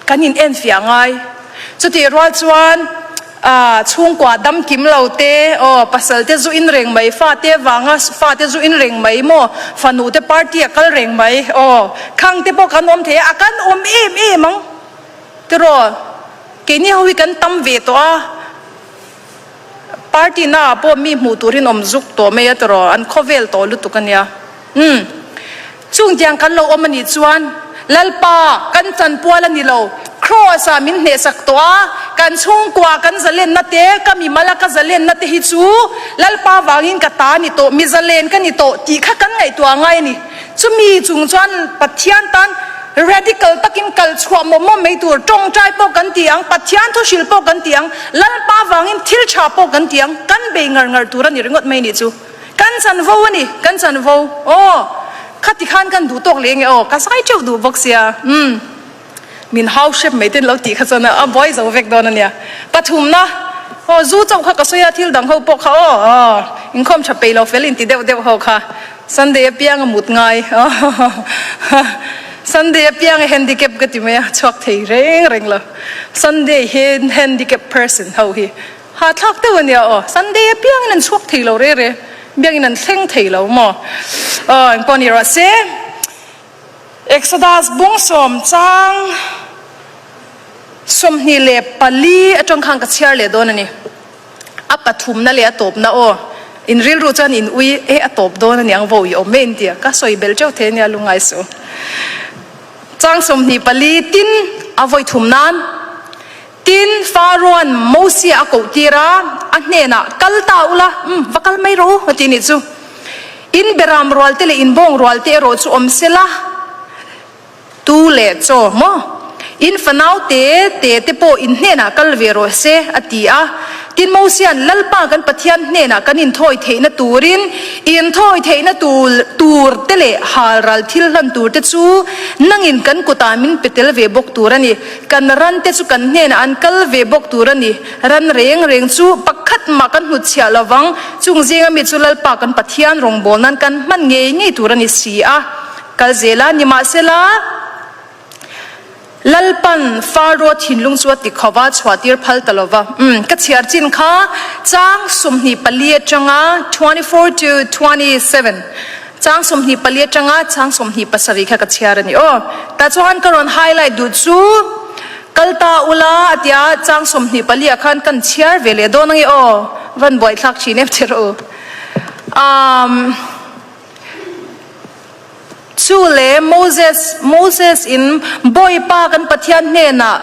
Kan in enfiah ngai. Chutih rual chuan chhungkua dam kim lo te, aw pasal te zu in reng mai, fa te vanga fa te zu in reng mai maw, fanu te party a kal reng mai, aw khang te pawh kan awm thei a, a kan awm em em ang tiraw, keini ho hi kan tam ve tawh a. Party na ah pawh mi hmuh turin awm zuk tawh mai a tiraw, an khawvel tawh lutuk a nia. Umm. Chung tiang kan lo awm a nih chuan Lalpa kan chanpual a ni lo, Kraws ah min hnehsak tawh a, kan chhungkua kan zalenna te, ka mimal a ka zalenna te hi chu Lalpa vangin ka ta a ni tawh, mi zalen ka ni tawh tih kha kan ngaihtuah ngai a ni. Chumi chung chuan Pathian tan radical takin kal chhuah mawp mawp mai tur, tawngtai pawh kan ti ang, Pathian thu hrilh pawh kan ti ang, Lalpa vangin thil tha pawh kan ti ang, kan bei ngar ngar tur a ni ringawt mai nih chu. Kan chanvo a ni, kan chanvo. Aw, khati khan kan duh tawk leh nge aw, ka zai teuh duh bawk sia. Umm. Min hau hrep mai ten lo tih kha chuan a buai zo vek dawn a nia. Pathumna, aw zu chauh kha ka sawi a, thil dang ho pawh kha aw, aw inkhawm tha peih lo fel inti deuh deuh ho kha Sunday apiang a mut ngai, aw Sunday apiang a handicap ka ti mai a, chhuak thei reng reng lo. Sunday hi handicap person ho hi hahthlak deuh a nia aw, Sunday apiangin an chhuak thei lo re re, biakin an thleng thei lo maw, aw engpawh ni rawh se. Exodus bung sawm chang 24 atang khan ka chhiar leh dawn a ni. A pathumna leh a tawpna aw, in rilru chuan in ui e a tawp dawn a niang vo i awm e in ti a, ka sawi bel teuh thei a nia lungngai suh. Chang 24 tin a vawi thum nan Tin, Pharaoh-a'n Mosia a koh tir a, a hnenah, Kal ta ula, umm, va kal mai rawh u, a ti nih chu. In beram rual te leh in bawng rual te erawh chu awm se la, tu leh chaw maw? In fanau te te te pawh in hnenah kal ve rawh se, a ti a. Tin, Mosia'n, Lalpa kan Pathian hnenah kan inthawi theihna turin, inthawi theihna tur te leh halral thil hlan tur te chu nangin kan kutah min pe tel ve bawk tur a ni. Kan ran te chu kan hnenah an kal ve bawk tur a ni. Ran reng reng chu pakhat mah kan hnutchhiah lo vang. Chung zinga mi chu Lalpa kan Pathian rawngbâwl nan kan hman ngei ngei tur a ni si a. Kal zel a, nimahsela, Lalpan Faro thinlung chu a ti kho va, chhuahtir phal ta lo va. Umm, ka chhiar chin kha chang 24 atanga 24 to 27. Chang 24 atanga chang 27 kha ka chhiar a ni aw. Tah chuan ka rawn highlight duh chu kal ta ula a tia chang 24 ah khan kan chhiar ve leh dawn ange aw. Van buaithlak thin em che rawh u. Umm Chu le Moses Moses in Bawipa kan Pathian hnenah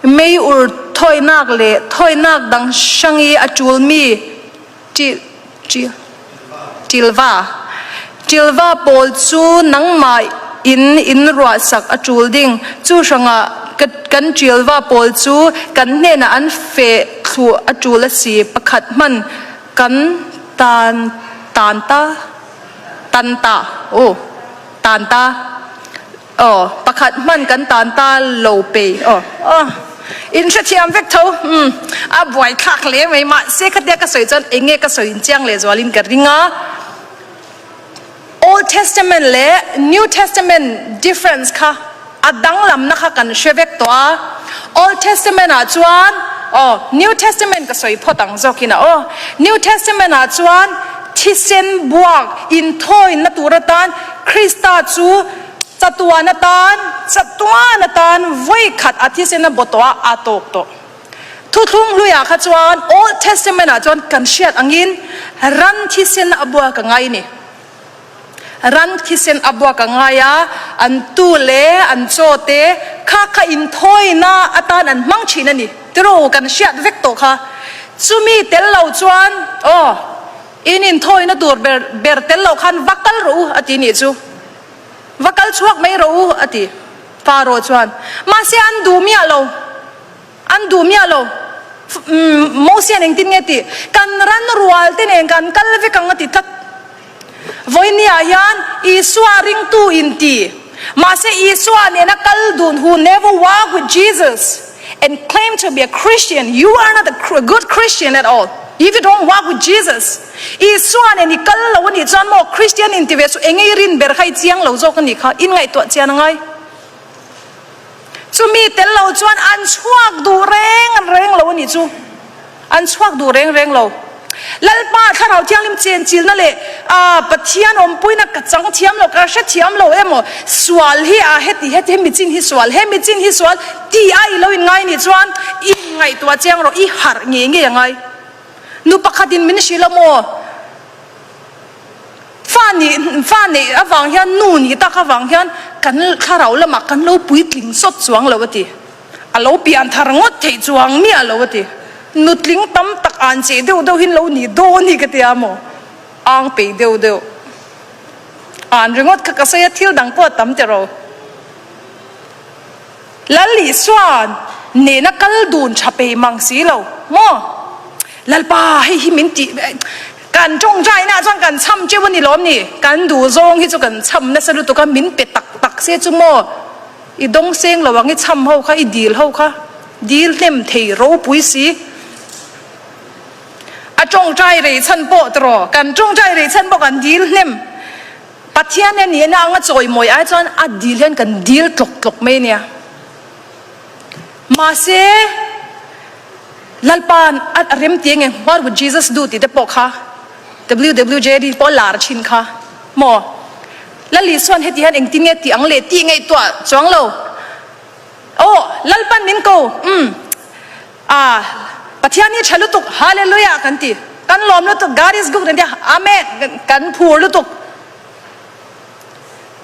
mei ur thawinak leh thawinak dang hrang i a ṭulmi Ṭilva Ṭilva pawl cu nangmah in in ruahsak a ṭul ding. Cu hrangah kan ṭilva pawl cu kan hnenah an feh thlu a ṭul a si. Pakhat hmanh kan tan tan ta tan ta aw tan ta. Aw, pakhat hman kan tan ta lo pe. Aw, aw, in hrethiam vek tho. Umm, a buaithlak hle mai. Mahse, khatia ka sawi chuan eng nge ka sawi inchiang lehzualin ka ring a. Old Testament leh New Testament difference kha a danglamna kha kan hre vek tawh a. Old Testament ah chuan, aw, New Testament ka sawi phawt ang zawkin a. Aw, New Testament ah chuan thisen buak inthawina tur atan Krista chu chatuan atan, chatuan atan vawi khat a thisen a bawh tawh a, a tawk tawh. Thuthlung hluiah kha chuan Old Testament ah chuan kan hriat angin ran thisen a buak a ngai a ni. Ran thisen a buak a ngai a, an tu leh an chaw te kha kha inthawina atan an hmang thin a ni. Tiraw kan hriat vek tawh kha. Chumi tel lo chuan aw. In inthawina tur ber ber tel loh khan va kal rawh u a ti nih chu. Va kal chhuak mai rawh u, a ti. Pharaoh chuan, Mahse an duh miah lo, an duh miah lo. Mosia'n engtin nge tih? Kan ran rual te nen kan kal vek ang a ti tlat. Vawinia hian Isua ringtu inti. Mahse Isua nena kal dun who never walk with Jesus and claim to be a Christian, you are not a good Christian at all if you don't walk with Jesus. Isua nen i kal lo anih chuan maw Christian inti ve chu enge i rin ber kha i chiang lo zawk anih kha, in ngaihtuah chian angai. Chumi tel lo chuan an chhuak duh reng reng lo anih chu. An chhuak duh reng reng lo. Lalpa Thlarau Thianghlim chenchilna leh Pathian awmpuina ka chang thiam lo, ka hre thiam lo emaw, sual hi a heti heti, hemi chin hi sual, hemi chin hi sual ti a i lo inngai nih chuan i ngaihtuah chiang rawh, i harh ngei ngei a ngai. Nu pakhatin min hrilh a maw? Fa nih, fa neih avang hian, nu nih tak avang hian kan thlarau lamah kan lo puitling sawt chuang lo a ti. A lo pian thar ngawt theih chuang miah lo a ti. Nutling tam tak an cheh deuh deuhin lo nih dawn hi ka ti a maw? Ang peih deuh deuh. An ringawt kha ka sawi a, thil dang pawh a tam teh ro. Lal Isua'n nena kal dun tha pei mang si lo maw? Lalpa hei hi min tih kan tawngtaina chuan kan chham teuh a ni lawm ni? Kan duh zawng hi chu kan chham nasa lutuk a, min pe tak tak se chu maw? I dawng seng lo ang i chham ho kha, i dil ho kha dil hnem thei ropui si. A tawngtai rei chhan pawh tawh, kan tawngtai rei chhan pawh kan dil hnem. Pathian hian nihna anga chawimawi ai chuan a dil hian kan dil tlawk tlawk mai a nia. Mahse, Lalpa'n a rem ti enge What would Jesus do tih te pawh kha WWJD pawh a lar thin kha maw? Lal Isua'n heti hian engtin nge tih ang le tih ngaihtuah chuang lo. Aw, Lalpa'n min ko, umm. A, Pathian hi tha lutuk, Hallelujah kan ti. Kan lawm lutuk, God is good kan ti a, Amen, kan phur lutuk.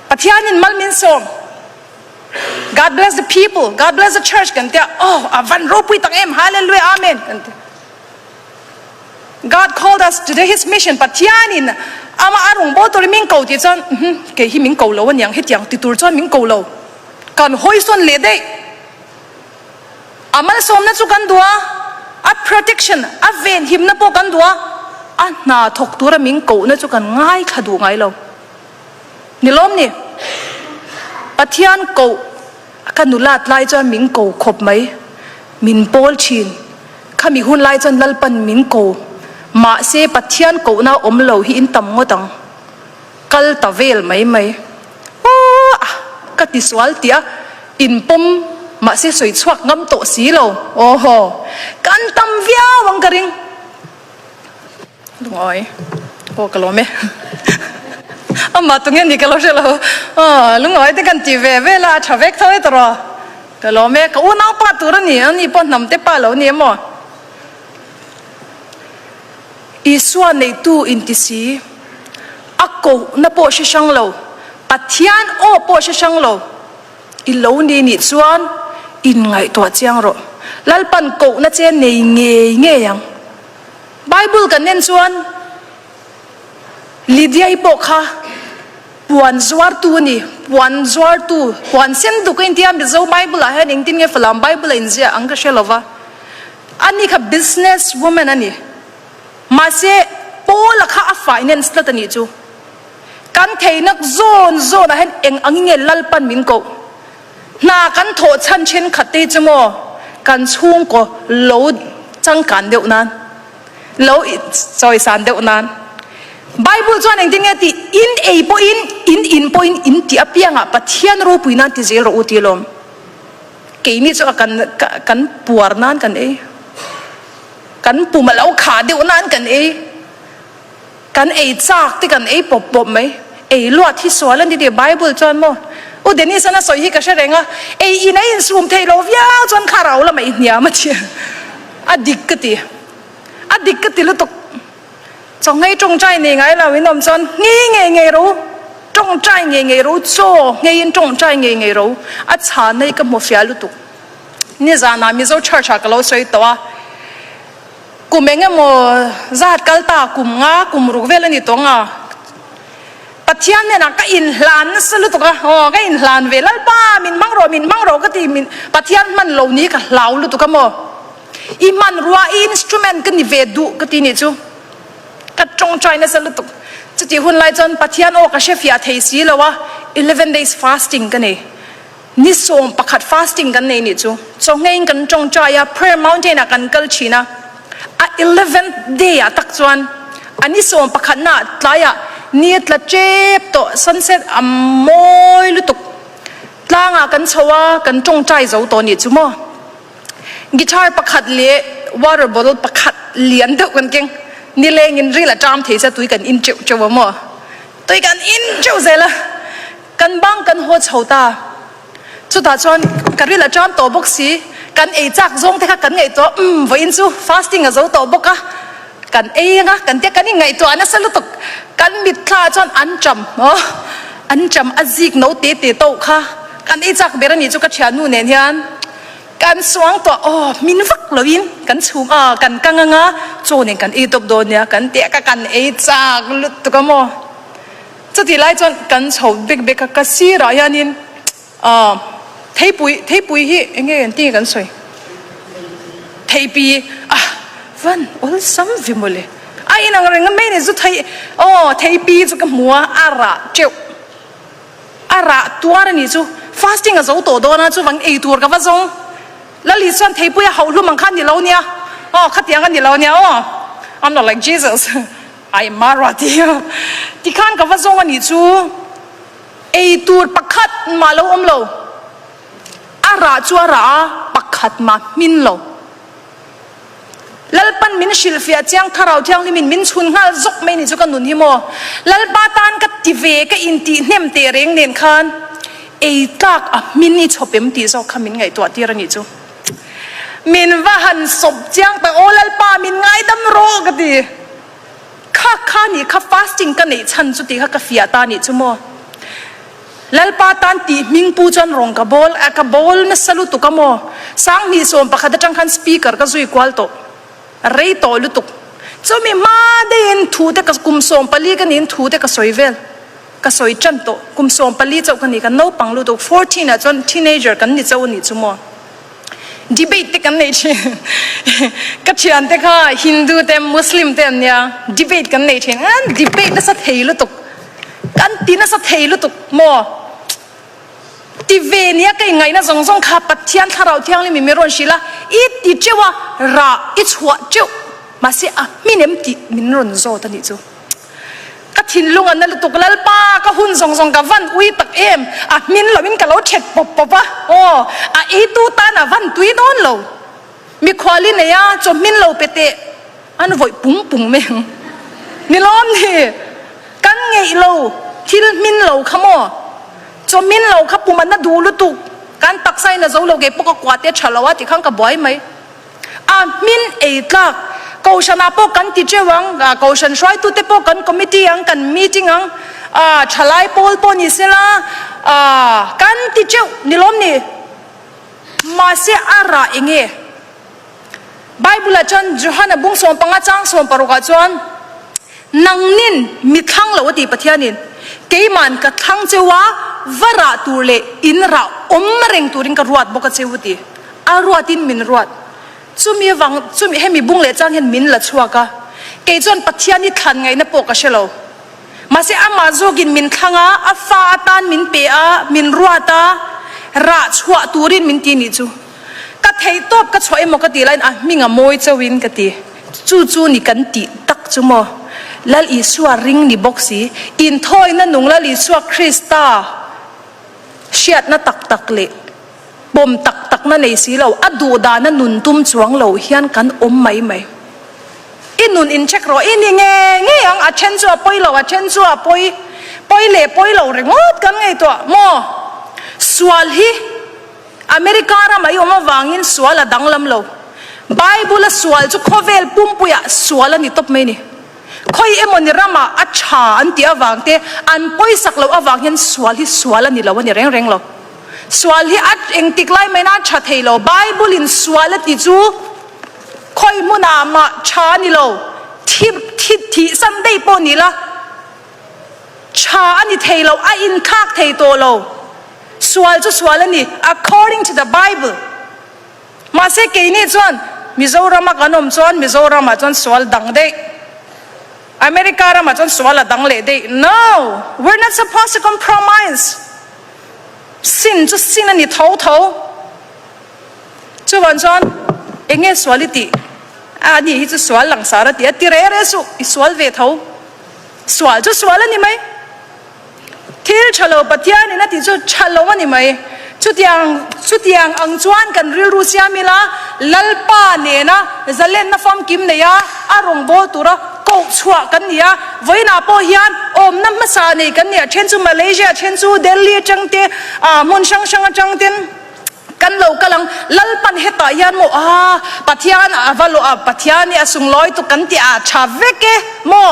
Pathianin mal min sawm, God bless the people, God bless the church kan ti a, oh, a van ropui tak em, Hallelujah, Amen kan ti. God called us to do His mission, Pathianin ama a rawngbâwl turin min ko tih chuan, kei hi min ko lo aniang, hetiang ti tur chuan min ko lo. Kan hawisawn leh daih. A malsawmna chu kan duh a, a protection, a venhimna pawh kan duh a, a hna thawk tura min kohna chu kan ngaithla duh ngai lo. Ni lawm ni? Pathian koh ka nulat lai chuan min ko khawp mai, min pawl thin. Khami hun lai chuan Lalpan min ko. Mahse Pathian kohna awm lo hi in tam ngawt ang. Kal ta vel mai mai. Aww ka ti sual tih a in pawm mahse sawi chhuak ngam tawh si lo. Awhaw kan tam viau ang ka ring. Lungawi aw ka lawm e. Amah tunge ni ka lo hre lo. Aw lungawi te kan ti ve vel a a tha vek tho e tawh rawh. Ka lawm e ka unaupa tur a ni a ni pawh hnam te pa lo ni emaw. Isua neitu inti si, a kohna pawh hre hrang lo, Pathian aw pawh hre hrang lo, i lo ni nih chuan inngaihtuah chiang rawh. Lalpan kohna che nei ngei ngei ang. Bible kan en chuan Lydia-i pawh kha puan zuartu a ni, puan zuartu, puan sen duk a intia, Mizo Bible-ah hian engtin nge Falam Bible a inziah ang ka hre lo va. Ani kha business woman a ni. Mahse, Paula kha a finance tlat a nih chu. Kan theinak zawn zawnah hian eng angin nge Lalpan min koh? Hna kan thawh chhan thenkhat te hi chu maw kan chhungkaw lo changkan deuh nan, lo chawisan deuh nan. Bible chuan engtin nge tih? In ei pawhin, in in pawhin, in tih apiangah Pathian ropui nan ti zel rawh u ti alawm. Keini chu a kan kan puar nan kan ei, kan pum a lo khah deuh nan kan ei, kan ei chak te kan ei pawp pawp mai, ei luat hi sual a ni tih Bible chuan maw U Dennis an a sawi hi ka hre reng a, ei in a insum theih lo viau chuan thlarau lamah i hniam a ti, a dik ka ti, a dik ka ti lutuk. Chawnghei tawngtai nei ngai lo in awm chuan nghei ngei ngei ro, tawngtai ngei ngei ro, chaw ngheiin tawngtai ngei ngei ro, a chhan hi ka hmu fiah lutuk. Nizanah Mizo Church ah ka lo sawi tawh a, kum eng emaw zat kal ta kum nga kum ruk vel a ni tawng a. Pathian hnenah ka inhlan nasa lutuk a, aw ka inhlan ve Lalpa min hmang rawh min hmang rawh ka ti min Pathian hman lo ni ka hlau lutuk a maw. I hmanrua i instrument ka ni ve duh ka ti nih chu. Ka tawngtai nasa lutuk. Chutih hun lai chuan Pathian aw ka hre fiah thei si lo a, 11 days fasting ka nei. Ni 11 fasting kan nei nih chu. Chawhngeiin kan tawngtai a, prayer mountain ah kan kal thin a. A eleventh day ah tak chuan a ni 11 na tlaiah ni a tla tep tawh, sunset a mawi lutuk. Tlangah kan chho a, kan tawngtai zo tawh nih chu maw. Guitar pakhat leh water bottle pakhat lian deuh kan keng. Nilengin ril a ṭam thei che tui kan in teuh teuh a maw? Tui kan in teuh zel a. Kan bang kan haw chho ta. Chutah chuan ka ril a ṭam tawh bawk si. Kan ei chak zawng te kha kan ngaihtuah umm vawiin chu fasting a zo tawh bawk a. Kan ei anga kan tia kan inngaihtuah nasa lutuk. Kan mitthla ah chuan an ṭam aw an ṭam a zik no te te tawh kha kan ei chak ber a nih chu ka ṭhiannu nen hian. Kan suang tawh aw min vak loin kan chhum a kan kang anga chaw nen kan ei tawp dawn nia kan teh ka kan ei chak lutuk a maw chutih lai chuan kan chho bek bek a ka sirah hianin ah theipui theipui hi eng nge engtin nge kan sawi theipi ah van awlsam ve mawle a inang reng mai ni zu thei aw theipi chu ka hmu a a rah teuh. A rah tuar a nih chu. Fasting a zo tawh dawn a, chuvang ei tur ka va zawng. Lali chuan theipui a hauh hlum ang kha a ni lo nia. Aw, khatiang a ni lo nia aw. I'm not like Jesus. I am Marathi. Tikhan ka va zawng a nih chu. Ei tur pakhat mah lo awm lo. A rah chu a rah a, pakhat mah hmin lo. Lalpan min hrilhfiah chiang Thlarau Thianghlimin min chhun nghal zawk mai ni chu ka nun hi maw? Lalpa tan ka ti ve ka intih hnem teh reng nen khan ei tlak a hmin i chhawp em tih zawk kha min ngaihtuah tir a nih chu. Min va han sawp chiang tak aw Lalpa min ngaidam rawh ka ti. Kha kha nih kha fasting ka neih chhan chu tih kha ka fiah ta nih chu maw? Lalpa tan tih hming pu chuan rawng ka bawl a, ka bawl nasa lutuk a maw? 2011 atang khan speaker ka zui kual tawh, rei tawh lutuk. Chumi hma deihin thu te ka kum 14 ka niin thu te ka sawi vel, ka sawi tan tawh. Kum 14 chauh ka ni, ka naupang lutuk, fourteen ah chuan teenager kan ni chauh a nih chu maw? Debate te kan nei thin, ka thian te kha Hindu te Muslim te an nia, debate kan nei thin, an debate nasa thei lutuk. Kan ti nasa thei lutuk maw? Ti ve nia ka ingaihna zawng zawng kha Pathian Thlarau Thianghlim in min rawn hrilh a, i ti teuh a, rah i chhuah teuh, mahse a hmin em tih min rawn zawt a nih chu. Ka thinlung a na lutuk, Lalpa ka hun zawng zawng ka van ui tak em, a hmin loin ka lo thet pawp pawp a, aw a eitu tan a van tui dawn lo, mikhual i nei a, chaw hmin lo pe teh. An vawih pung pung mai ang. Ni lawm ni? Kan ngeih lo, thil hmin lo kha maw? Chaw hmin lo kha pum an na duh lutuk. Kan taksa in a zo lo kei pawh ka kua te tha lo a ti khan ka buai mai. A hmin ei tlak. Kohhran ah pawh kan ti teuh ang, kohhran hruaitu te pawh kan committee ang, kan meeting ang, thalai pawl pawh ni sela, kan ti teuh ni lawm ni? Mahse a rah enge? Bible-ah chuan Johana bung 15 chang 16 ah chuan, Nangnin mi thlang lo a ti Pathianin, keima'n ka thlang cheu a, va rah tur leh in rah awm reng turin ka ruat bawk a cheu a ti. A ruatin min ruat. Chumi avang, chumi hemi bung leh chang hian min la chhuak a. Kei chuan Pathian hi thlan ngaihna pawh ka hre lo. Mahse amah zawkin min thlang a, a fa atan min pe a, min ruat a, rah chhuah turin min ti nih chu. Ka theih tawp ka chhuah emaw ka tih laiin a hming a mawi chauhin ka ti. Chu chu ni kan tih tak chu maw? Lal Isua ring ni bawk si. Inthawina nung Lal Isua Krista hriatna tak tak leh pawm tak takna nei si lo, a duh dana nun tum chuang lo hian kan awm mai mai. I nun in check rawh, i ni nge ngei ang, a then chu a pawi lo, a then chu a pawi, pawi leh pawi lo ringawt kan ngaihtuah maw? Sual hi. America ram a i awm avangin sual a danglam lo. Bible a sual chu khawvel pumpuiah sual a ni tawp mai ni. Khawi emaw ni ramah a tha an tih avang te, an pawisak loh avang hian sual hi sual a ni lo a ni reng reng lo. Sual hi a engtik lai mai nan tha thei lo. Bible in sual a ti chu khawi hmunah mah tha a ni lo. Thi, thi, thih san daih pawh ni la. Tha. Tha a ni thei lo, a inthlak thei tawh lo. Sual chu sual a ni, according to the Bible. Mahse keini chuan Mizorama kan awm chuan Mizoramah chuan sual dang daih, America ramah chuan sual a dang leh daih. No! We're not supposed to compromise. Sin chu sin a ni tho tho. Chuvan chuan eng nge sual i tih? A ni hi chu sual langsar a ti a, ti reh reh suh, i sual ve tho. Sual chu sual a ni mai. Thil tha lo Pathianin a tih chu tha lo a ni mai. Chutiang chutiang ang chuan kan rilru siam ila, Lalpa nena zalenna famkim nei a, a rawngbâwl tura koh chhuah kan ni a. Vawiinah pawh hian awmna hmasa nei kan ni a, then chu Malaysia, then chu Delhi atang te, ah hmun hrang hrang atang ten kan lo kal ang. Lalpan hetah hian maw, ah Pathian a va lawh a, Pathian hi a sunglawi tuk kan tih a tha vek e maw?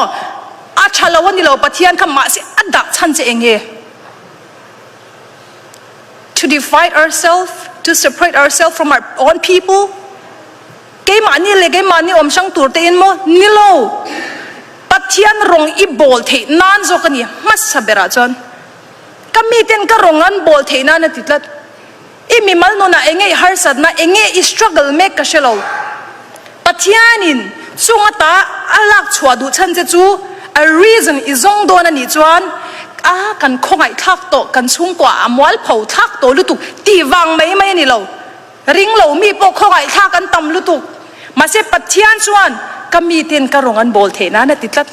A tha lo a ni lo Pathian kha mahse a dah chhan che eng nge? To divide ourself, to separate ourself from our own people? Keimahni leh keimahni awm hrang tur te in maw? Ni lo. Pathian rawng i bawl theih nan zawk a ni hmasa berah chuan. Ka miten ka rawng an bawl theih nan a ti tlat. I mimal nunah enge i harsatna, enge i struggle mek ka hre lo. Pathianin chung ata a lak chhuah duh chhan che chu a reason i zawng dawn a nih chuan a kan khawngaih thlak tawh, kan chhungkua a mualpho thlak tawh lutuk tih vang mai mai a ni lo. Ring lo mi pawh khawngaih thlak an tam lutuk. Mahse Pathian chuan ka miten ka rawng an bawl theih nan a ti tlat.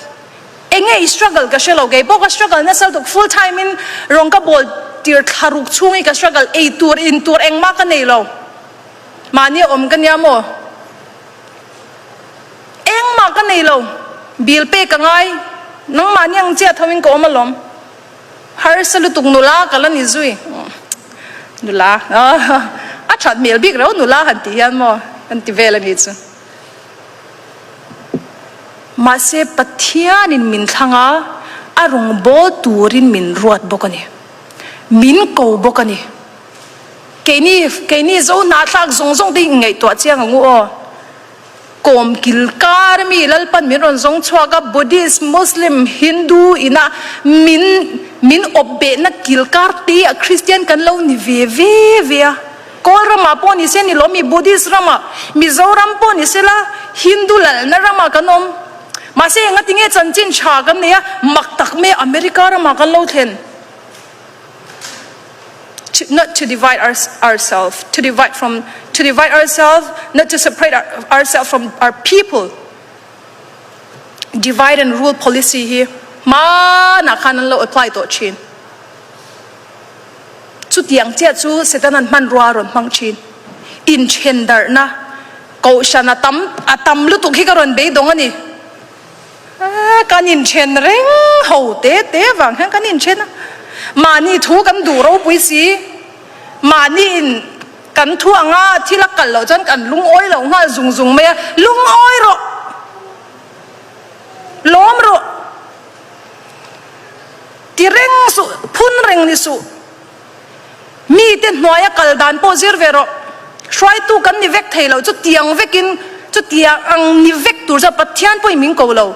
Enge i struggle ka hre lo, kei pawh ka struggle nasa lutuk, full time in rawng ka bawl tir thla ruk chhung hi ka struggle, ei tur in tur engmah ka nei lo, mahni a awm ka nia maw, engmah ka nei lo, bill pek ka ngai, nangmahni ang chiah tho in ka awm alawm, harsa lutuk nula ka la ni zui, nula a that hmel bik reuh nula han tih hian maw kan ti vel a nih chu. Mahse, Pathianin min thlang a, a rawngbâwl tûrin min ruat bawk a ni. Min ko bawk a ni. Keini, keini zo hnahthlâk zawng zawng te hi inngaihtuah chiang ang u aw. Kawm kil kar mi Lalpan min rawn zawng chhuak a, Buddhist, Muslim, Hindu ina min, min awp behna kil kar te ah Kristian kan lo ni ve ve ve a. Kawl ramah pawh ni se ni lo, mi Buddhist ramah, Mizoram pawh ni se la, Hindu lalna ramah kan awm. Mahse engati nge chanchin tha kan nei a, mak tak mai America ramah kan lo thlen. To, not to divide our, ourselves, to divide from, to divide ourselves, not to separate our, ourselves from our people. Divide and rule policy hi hmanah khan an lo apply tawh thin. Chutiang chiah chu Setana'n hmanrua a rawn hmang thin. Inthen darhna kohhran a tam a tam lutuk hi ka rawn beidawng a ni. Kan inthen reng ho te te vang hian kan inthen a. Mahni thu kan duh ropui si. Mahni in kan thu anga thil a kal loh chuan kan lungawi loh nghal zung zung mai a. Lungawi rawh! Lawm rawh! Ti reng suh, phun reng ni suh. Mite hnuaia kal dan pawh zir ve rawh. Hruaitu kan ni vek thei lo, chutiang vekin chutiang ang ni vek tur chuan Pathian pawhin min ko lo.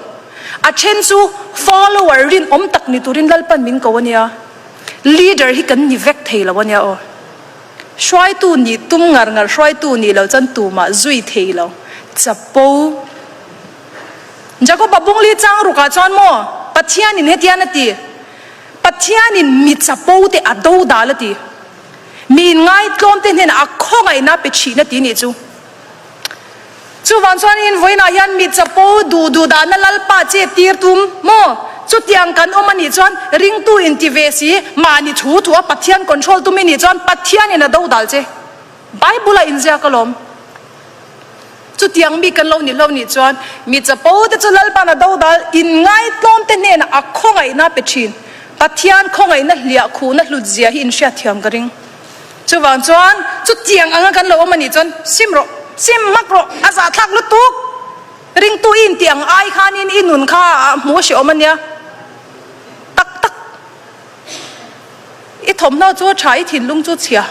A then chu follower rinawm tak ni turin Lalpan min ko a nia. Leader hi kan ni vek thei lo a nia aw. Hruaitu nih tum ngar ngar hruaitu nih lo chuan tumah zui thei lo. Chapo. Jakoba bungli chang rukah chuan maw Pathianin hetian a ti, Pathianin mi chapo te a do dal a ti, mi inngaitlawm te hnenah a khawngaihna a pe thin a ti nih chu. Chuvang chuanin vawiinah hian mi chapo duh duh dahna Lalpa che tir tum maw? Chutiang kan awm a nih chuan ringtu inti ve si, mahni thu thu a Pathian control tum i nih chuan Pathianin a do dal che. Bible-a inziak alawm. Chutiang mi kan lo ni hlo nih chuan mi chapo te chu Lalpan a dodal inngaitlawm te hnenah a khawngaihna a pe thin. Pathian khawngaihna hliah khuhna hlut zia hi inhriat thiam ka ring. Chuvang chuan chutiang anga kan lo awm a nih chuan sim rawh, sim hmak rawh, a zahthlak lutuk. Ringtu i intih ang ai khanin i nun kha a hmuh a hrehawm a nia. Tak tak. I thawmhnaw chu a tha, i thinlung chu chhia.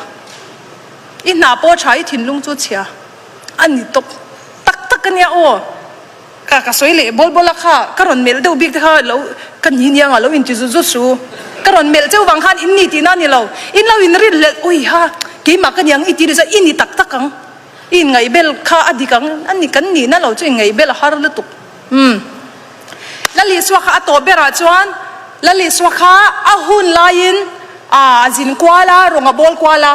I hna pawh a tha, i thinlung chu chhia. A ni tawp tak tak a nia aw. Ka ka sawi leh bawl bawl a kha, ka rawn melh deuh bik te kha lo ka ni niang a lo inti zut zut su. Ka rawn melh cheu vang khan in ni tihna a ni lo. In lo in rin hlelh, ui ha, keimah ka ni ang i ti ni chuan i ni tak tak ang. I inngaihbel kha a dik ang, a ni kan nihna lo chu inngaihbel a har lutuk. Umm. Lal Isua kha a tawh berah chuan Lal Isua kha a hun laiin a zin kual a, rawng a bawl kual a,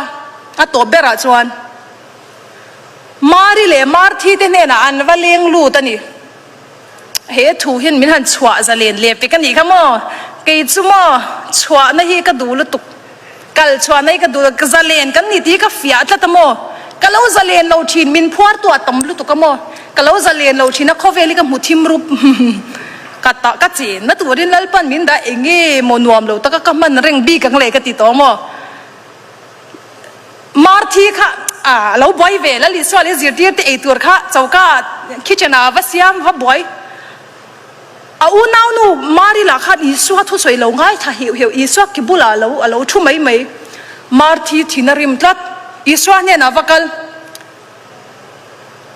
a tawh berah chuan Mari leh Marthi te hnenah an va leng lut a ni. He thu hian min han chhuah zalen leh pek a nih kha maw? Kei chu maw chhuahna hi ka duh lutuk. Kal chhuahna hi ka duh lutuk. Zalen kan ni tih hi ka fiah tlat a maw? Ka lo zalen lo thin, min phuar tu a tam lutuk a maw? Ka lo zalen lo thin a, khawvel hi ka hmu thim rup. Ka ta ka chenna turin Lalpan min dah eng nge maw nuam lo taka ka hman reng bik ang le ka ti tawh a maw? Marthi kha a lo buai ve, Lal Isua leh zirtir te eitur kha choka kitchen ah a va siam va buai. A unaunu Mari lah khan Isua thusawi lo ngaithla heuh heuh, Isua ki bulah lo a lo thu mai mai. Marthi thin a rim tlat, Isua hnenah va kal.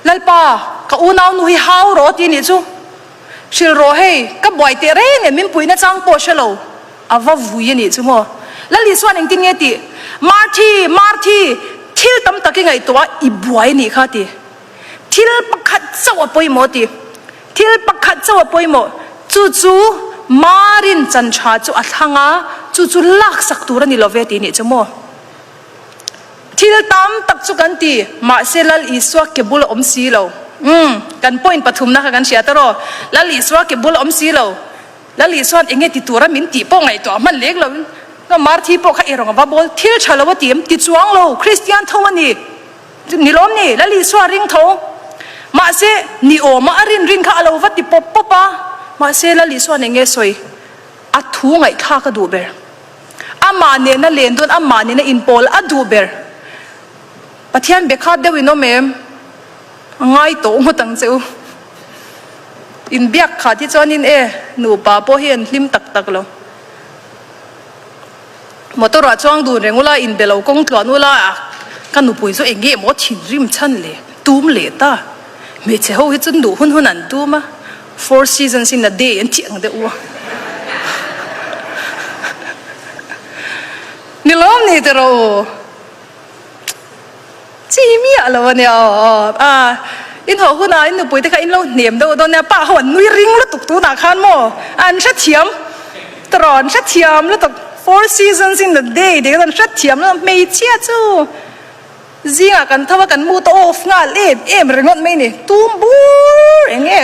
Lalpa, ka unaunu hi hau rawh ti nih chu. Hrilh rawh hei, ka buai teh reng em, min puihna chang pawh hre lo. A va vui a nih chu maw? Lal Isua'n engtin nge tih? Marthi, Marthi, thil tam tak i ngaihtuah a, i buai a nih kha ti. Thil pakhat chauh a pawimawh ti. Thil pakhat chauh a pawimawh. Chu chu Marin chan tha chu a thlang a, chu chu laksak tur a ni lo ve ti nih chu maw? Thil tam tak chu kan ti, mahse Lal Isua ke bul a awm si lo. Umm, kan point pathumna kha kan hria ta rawh. Lal Isua ke bul a awm si lo. Lal Isua'n enge ti tura min tih pawh ngaihtuah hman lek lo in, Ka Marthi pawh kha erawng a va bawl, thil tha lo a ti em? Ti chuang lo, Kristian tho a ni. Ni lawm ni, Lal Isua ring tho. Mahse, ni awma a rin rin kha a lo va ti pawp pawp a. Mahse, Lal Isua'n enge sawi? A thu ngaihthlak a duh ber. Amah nena len dawn, amah nena inpawl a duh ber. Pathian be khat deuh in awm em? A ngai tawh ngawt ang che u. Inbiak khat hi chuanin e, nupa pawh hi an hlim tak tak lo. Motor ah chuang dun reng ula, inbe lo kawng tluan ula, ka nupui chu eng nge maw thinrim chhan le, tum leh ta. Hmeichhe ho hi chu duh hun hun an tum a, four seasons in a day an tih ang deuh u a. Ni lawm ni teh rawh u. Chi miah lo a nia aw. A in haw hunah in nupui te kha in lo hnem deuh dawn nia, pa ho an nui ring lutuk tunah khan maw an hrethiam tawh an hrethiam lutuk four seasons in a day tih kha an hrethiam lutuk hmeichhia chu. Zingah kan tho a, kan mood a off nghal em em ringawt mai ni. Tum bur eng nge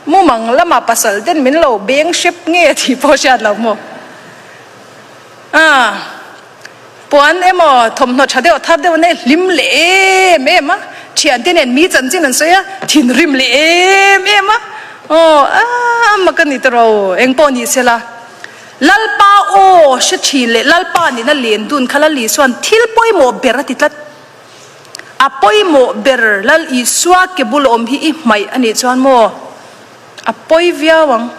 mumang lama pasal ten min lo beng hrep nge tih pawh hriat lo maw. Ah, puan emaw thawmhnaw tha deuh thar deuh nei hlim leh em em a, thiante nen mi chanchin an sawi a, thinrim leh em em a, aw ah mak a ni ta ro, eng pawh ni sela. Lalpa aw hre thin leh Lalpa nihna len dun kha Lal Isua'n thil pawimawh ber a ti tlat. A pawimawh ber Lal Isua ke bul awm hi i hmaih a nih chuan maw? A pawi viau ang.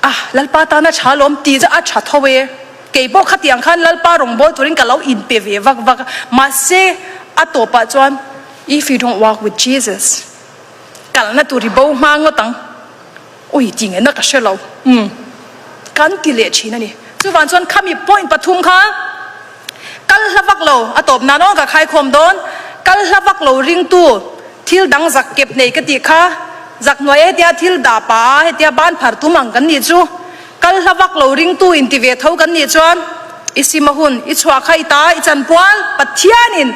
Ah, Lalpa tana tha lawm tih chu a tha tho e. Kei pawh khatiang khan Lalpa rawngbâwl turin ka lo inpe ve vak vak a. Mahse, a tawpah chuan If you don't walk with Jesus, kalna tur i bo hma ngawt ang. Ui ti nge na ka hre lo umm kan ti leh thin a ni. Chuvang chuan khami point pathum kha kal hla vak lo a tawp nan aw ka khaikhawm dawn. Kal hla vak lo ringtu thil dang zak kep nei ka tih kha zak hnuai hetia thil dah pah a hetia ban phar tum ang kan nih chu. Kal hla vak lo ringtu inti ve tho kan nih chuan i sim a hun, i chhuah kha i ta, i chanpual Pathianin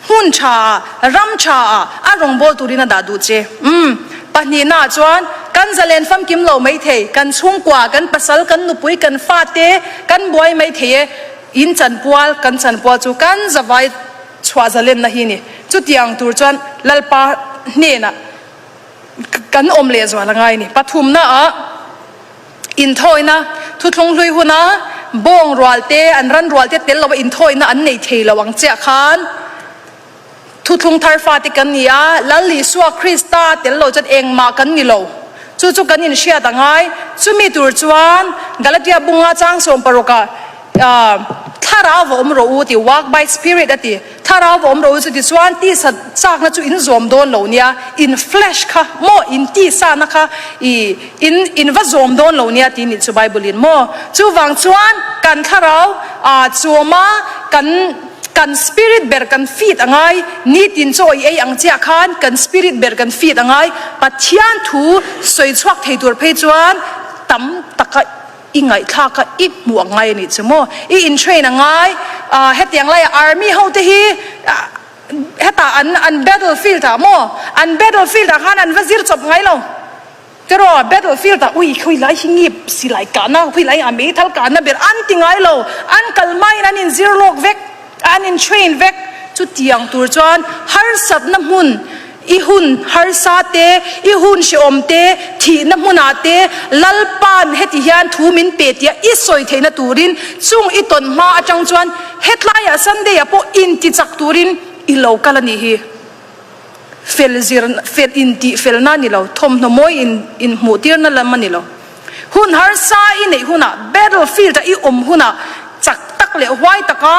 hmun tha ah, ram tha ah a rawngbâwl turin a dah duh che. Umm, pahnihna ah chuan kan zalen famkim lo maithei, kan chhungkua, kan pasal, kan nupui, kan fate kan buai maithei e, in chanpual, kan chanpual chu kan zavai chhuah zalenna hi ni. Chutiang tur chuan Lalpa hnenah kan awm lehzual a ngai ni. Pathumna ah. Inthawina, Thuthlung hlui huna bawng rual te, an ran rual te tel loa inthawina an nei thei lo ang chiah khan Thuthlung thar fate kan ni a, Lal Isua Krista tel lo chuan engmah kan ni lo. Chu chu kan inhriat a ngai. Chumi tur chuan Galatia bunga chang sawm parukah. Thlarau va awm rawh u ti, walk by spirit a ti. Thlarau va awm rawh u chu tichuan tisa chakna chu in zawm dawn lo nia, in flesh kha maw, in tisana kha i in in va zawm dawn lo nia ti nih chu Bible in maw. Chuvang chuan kan thlarau ah chuama kan kan spirit ber kan feed a ngai, nitin chaw i ei ang chiah khan kan spirit ber kan feed a ngai, Pathian thu sawi chhuak thei tur phei chuan tam taka I ngaihthlak a i hmuh a ngai a nih chu maw? I in train a ngai. Ahh hetiang laiah army ho te hi hetah an an battle field ah maw? An battle field ah khan an va zir chawp ngai lo. Tiraw battle field ah ui khawi lai hi nge silai kahna khawi lai a meithal kahna ber an ti ngai lo. An kal hmain an in zir lawk vek. An in train vek. Chutiang tur chuan harsatna hmun, i hun harsa te, i hun hrehawm te, thihna hmunah te Lalpa'n heti hian thu min pe tia i sawi theihna turin chung i tawn hma atang chuan hetlaiah Sunday-ah pawh intichak turin i lo kal a nih hi. Fel zir, fel intih felna a ni lo, thawmhnaw mawi in inhmuhtirna lam a ni lo. Hun harsa i neih hunah, battle field-a i awm hunah chak tak leh huai taka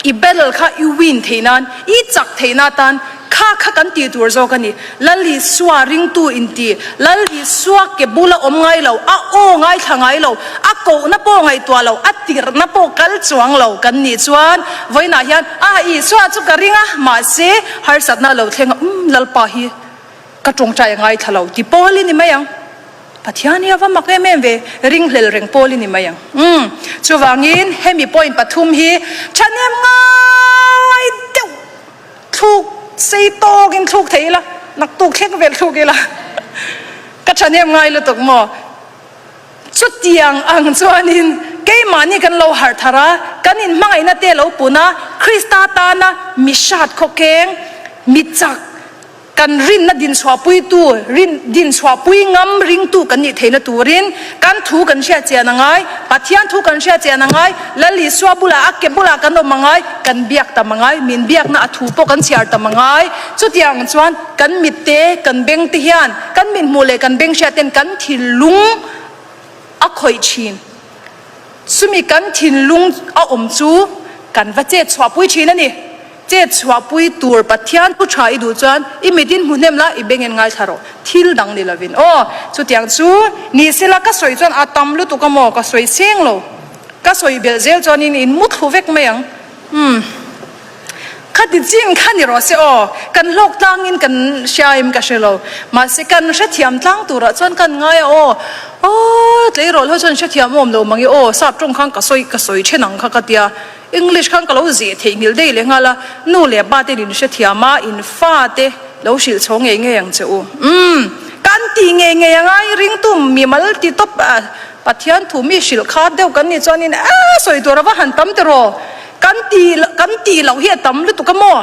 i battle kha i win theih nan, i chak theih na atan kha kha kan tih tur zawk a ni. Lal Isua ringtu inti, Lal Isua ke bula awm ngai lo, a aw ngaithla ngai lo, a kohna pawh ngaihtuah lo, a tirhna pawh kal chuang lo kan nih chuan vawiinah hian a Isua chu ka ring a, mahse harsatna a lo thleng a, umm Lalpa hi ka tawngtai a ngaithla lo ti pawl i ni mai ang. Pathian hi a va mak em em ve, ringhlel reng pawl i ni mai ang. Umm, chuvangin hemi point pathum hi thahnem ngai deuh thluk sei tawkin thluk thei ila, naktuk thleng vel thluk ila ka thahnem ngai lutuk maw? Chutiang ang chuanin keimahni kan lo harh thar a, kan inhmangaihna te lo pun a, Krista tana mi hrat khawkeng, mi chak, Kan rinna dinchhuahpuitu, rin dinchhuahpui ngam ringtu kan nih theihna turin kan thu kan hriat chian a ngai, Pathian thu kan hriat chian a ngai, Lal Isua bulah a ke bulah kan awm a ngai, kan biak tam a ngai, min biakna a thu pawh kan chhiar tam a ngai. Chutiang chuan kan mit te, kan beng te hian, kan mit hmuh leh kan beng hriat ten kan thinlung a khawih thin. Chumi kan thinlung a awm chu kan va chet chhuahpui thin a ni. Chet chhuahpui tur Pathian thu tha i duh chuan i mitin hmu hnem la, i bengin ngaithla rawh. Thil dang ni lovin aw. Chutiang chu ni sela ka sawi chuan a tam lutuk a maw? Ka sawi seng lo. Ka sawi belh zel chuanin in mu thlu vek mai ang. Umm. Khati chin kha ni rawh se aw. Kan hlawk tlangin kan hria em ka hre lo. Mahse kan hrethiam tlang turah chuan kan ngai a aw. Aw tleirawl ho chuan hrethiam awm lo mang i aw. Sap tawng khan ka sawi ka sawi then ang kha ka tia. English khan ka lo zeh theihnghilh daih leh nghal a, nu leh pa ten in hrethiam a, in fa te lo hrilh chho ngei ngei ang che u. Umm, kan tih ngei ngei a ngai ringtu mimal ti tawp a, Pathian thu mi hrilh khat deuh kan nih chuanin a sawi tur a va han tam tiraw? Kan tih kan tih loh hi a tam lutuk a maw?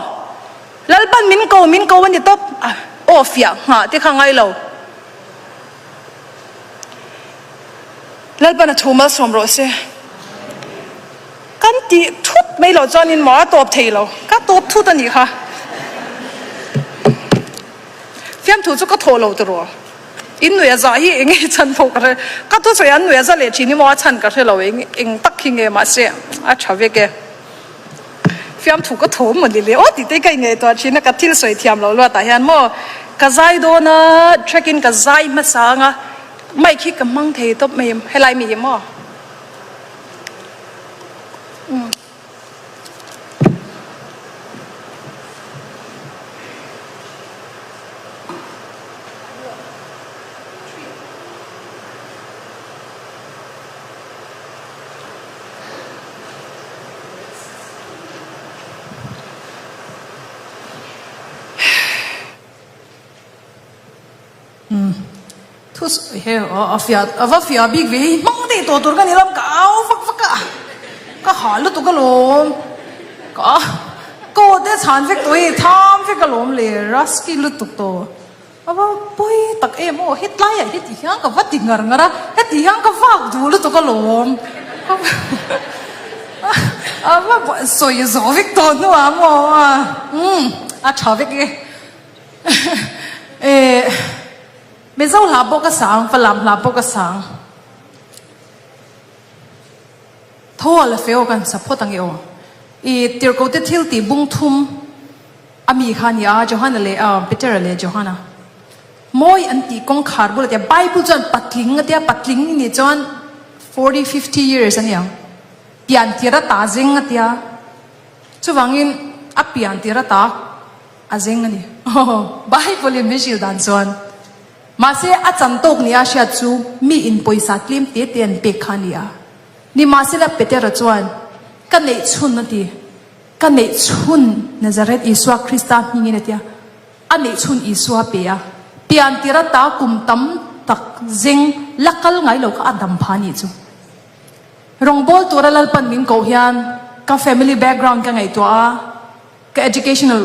Lalpan min ko min ko a ni tawp a, aw fiah nghah te kha ngai lo. Lalpan a thu malsawm rawh se. Kan tih thut mai loh chuanin maw a tawp thei lo, ka tawp thut a nih kha. Fiamthu chu ka thawh lo tiraw? In nuih a zah hi eng nge chhan pawh ka hre, ka thusawi an nuih a za leh thin hi maw a chhan ka hre lo eng eng tak hi nge mahse a tha vek e. Fiamthu ka thaw maw ni le aw tih te ka ingaihtuah thin a, ka thil sawi thiam loh luatah hian maw ka zai dawn a, track in ka zai hmasa ang a, mic hi ka hmang thei tawp mai em helai mi hi maw. Umm. Umm thu sawi he a fiah a va fiah bik ve hi hmang daih tawh tur ka ni lo ka au vak vak a ka hah lutuk alawm ka ka aw te chhan vek tawh hei tham vek alawm le rusky lutuk tawh a va pawi tak em aw hetlaiah heti hian ka va ti ngar ngar a heti hian ka vak duh lutuk alawm a va sawi zawh vek tawh hnuah maw umm a tha vek e. Eh, Mizo hla pawh ka sang, Falam hla pawh ka sang. Tho. Tho a la fe aw kan sa phawt ang e aw. I tirhkohte thil tih bung thum a mi kha a ni a, Johana leh Petera leh Johana. Mawi an tih kawngkhar bul a tia, Bible chuan patling a tia, patling i nih chuan 40, 50 years a ni ang. Pian tir a ta zeng a tia, chuvangin a pian tir a ta a zeng a ni. Bible in min hrilh dan chuan. Mahse a chan tawk nia hriat chu mi in pawisa tlem te te an pek kha a ni a. Nimahsela Petera chuan, Ka neih chhun a ti. Ka neih chhun Nazareth Isua Krista hmingin a ti a. A neih chhun Isua pe a. Pian tir ata kum tam tak zeng la kal ngai lo kha a dam pha nih chu. Rawngbawl tura Lalpan min koh hian ka family background ka ngaihtuah a. Ka educational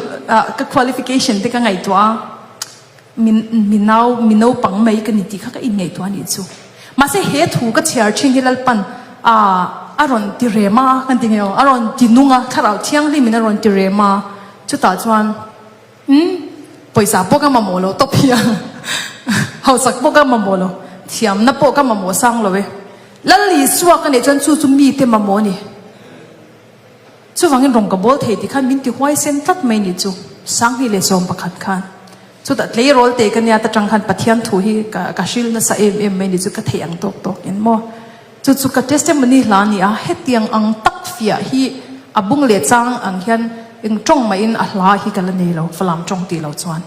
ka qualification te ka ngaihtuah a, min mi nau mi naupang mai ka ni tih kha ka inngaihtuah a nih chu. Mahse he thu ka chhiar thin hi Lalpan ah a rawn ti rem a kan ti nge aw, a rawn ti nung a, thlarau thianghlim in a rawn ti rem a, chutah chuan umm pawisa pawh ka mamawh lo tawp hi a, hausak pawh ka mamawh lo, thiamna pawh ka mamawh sang lo e. Lal Isua ka neih chuan chu chu mite mamawh a ni. Chuvangin rawng ka bawl thei tih khan min ti huaisen tlat mai nih chu 2011 khan. Chutah tleirawl te ka nia ta tang khan Pathian thu hi ka ka hril nasa em em mai nih chu ka theih ang tawk tawk in maw. Chu chu ka testimony hla a ni a, hetiang ang tak fiah hi a bung leh chang ang hian eng tawng mahin a hla hi ka la nei lo, Falam tawng tih loh chuan.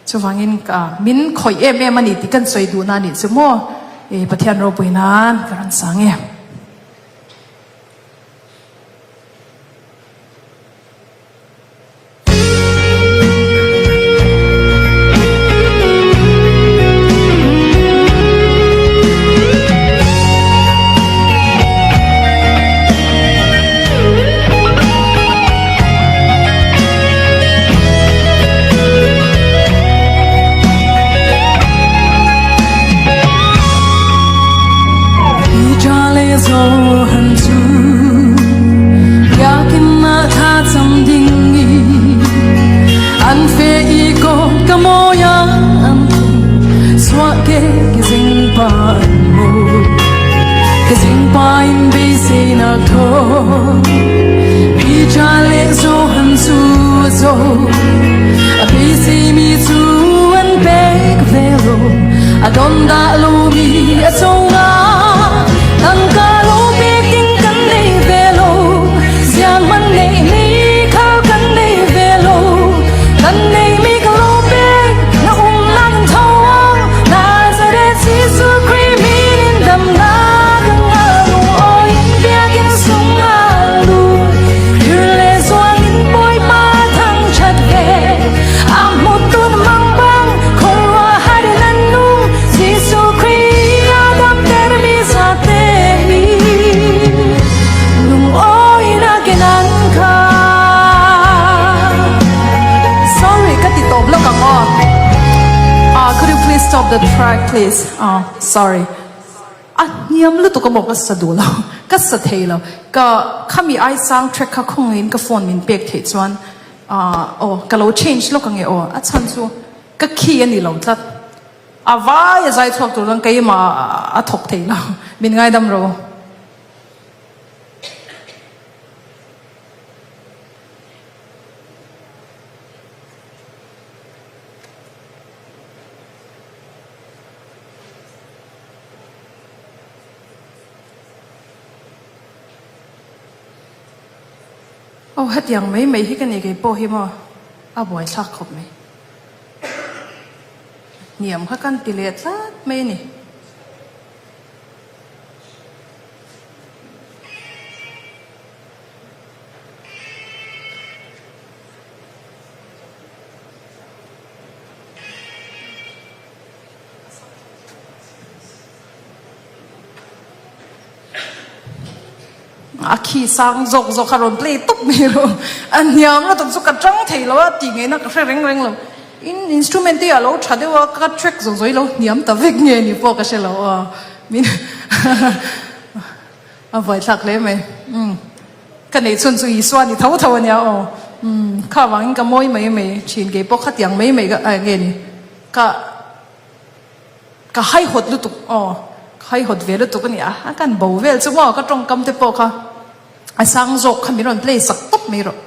Chuvangin ka min khawih em em a ni tih kan sawi duhna a nih chu maw. E Pathian ropui nan ka rawn sang e. Sorry ka ti tawp lawk ang aw. Ah could you please stop the track please? Ah sorry. A hniam lutuk a maw ka sa duh lo ka sa thei lo ka khami ai sang track kha khawngaihin ka phone min pek theih chuan ah aw ka lo change lawk ang e aw a chhan chu ka key a ni lo tlat. A vai a zai chhuak tur chuan keimah a thawk thei lo min ngaidam ro. Aw hetiang mai mai hi ka ni kei pawh hi maw a buaithlak khawp mai. Hniam kha kan ti leh tlat mai a ni. A khi sang zawk zawk kha rawn play tawp mai ro. A hniam lutuk chu ka tang thei lo a tih ngaihna ka hre reng reng lo. In instrument te a lo tha deuh a, ka track zawh zawh hi lo hniam ta vek nge ni pawh ka hre lo a. Min a buaithlak hle mai. Umm ka neih chhun chu Isua ni tho tho a nia aw. Umm kha vangin ka mawi mai mai thin kei pawh khatiang mai mai ka nge ni ka Ka haihawt lutuk aw, ka haihawt ve lutuk a ni a, a kan bo vel chu maw ka tawngkam te pawh kha. A sang zawk kha min rawn play sak tawp mai rawh.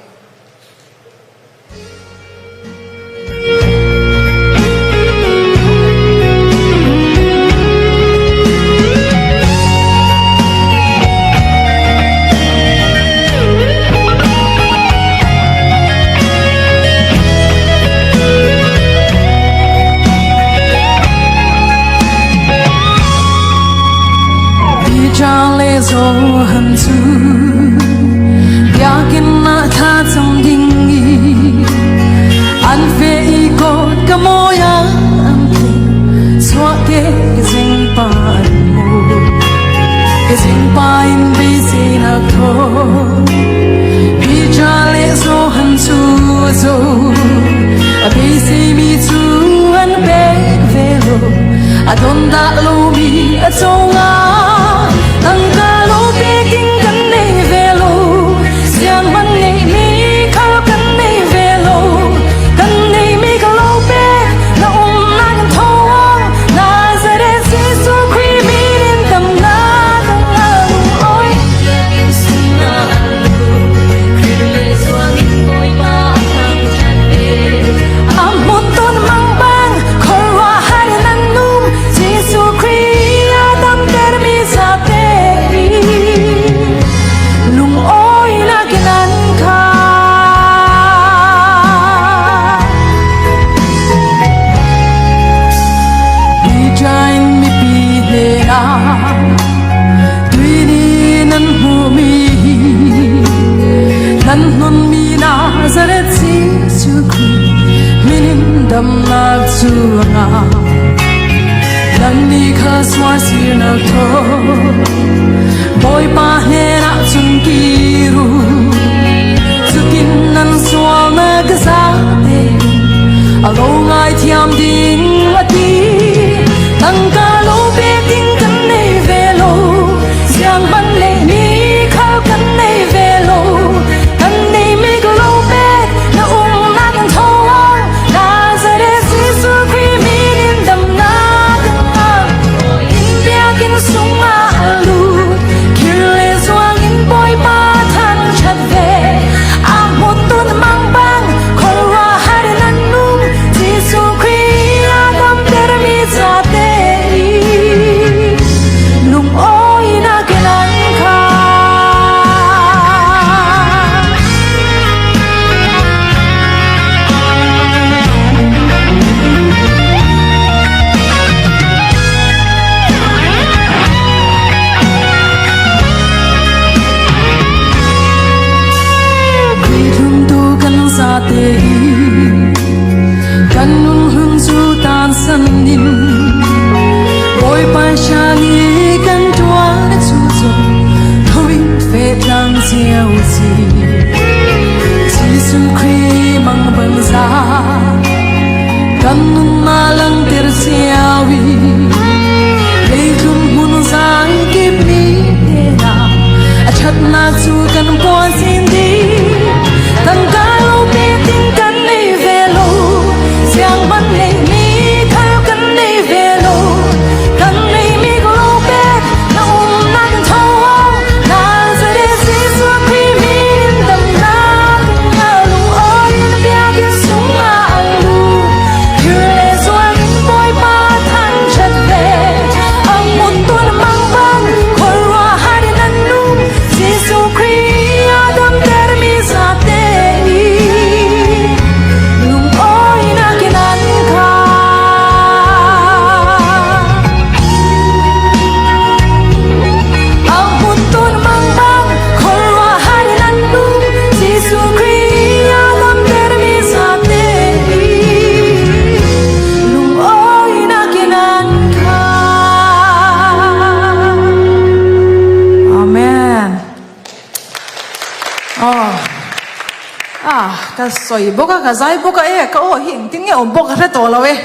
Ka sawi bawk a, ka zai bawk a e, ka aw hi engtin nge awm bawk ka hre tawh lo e.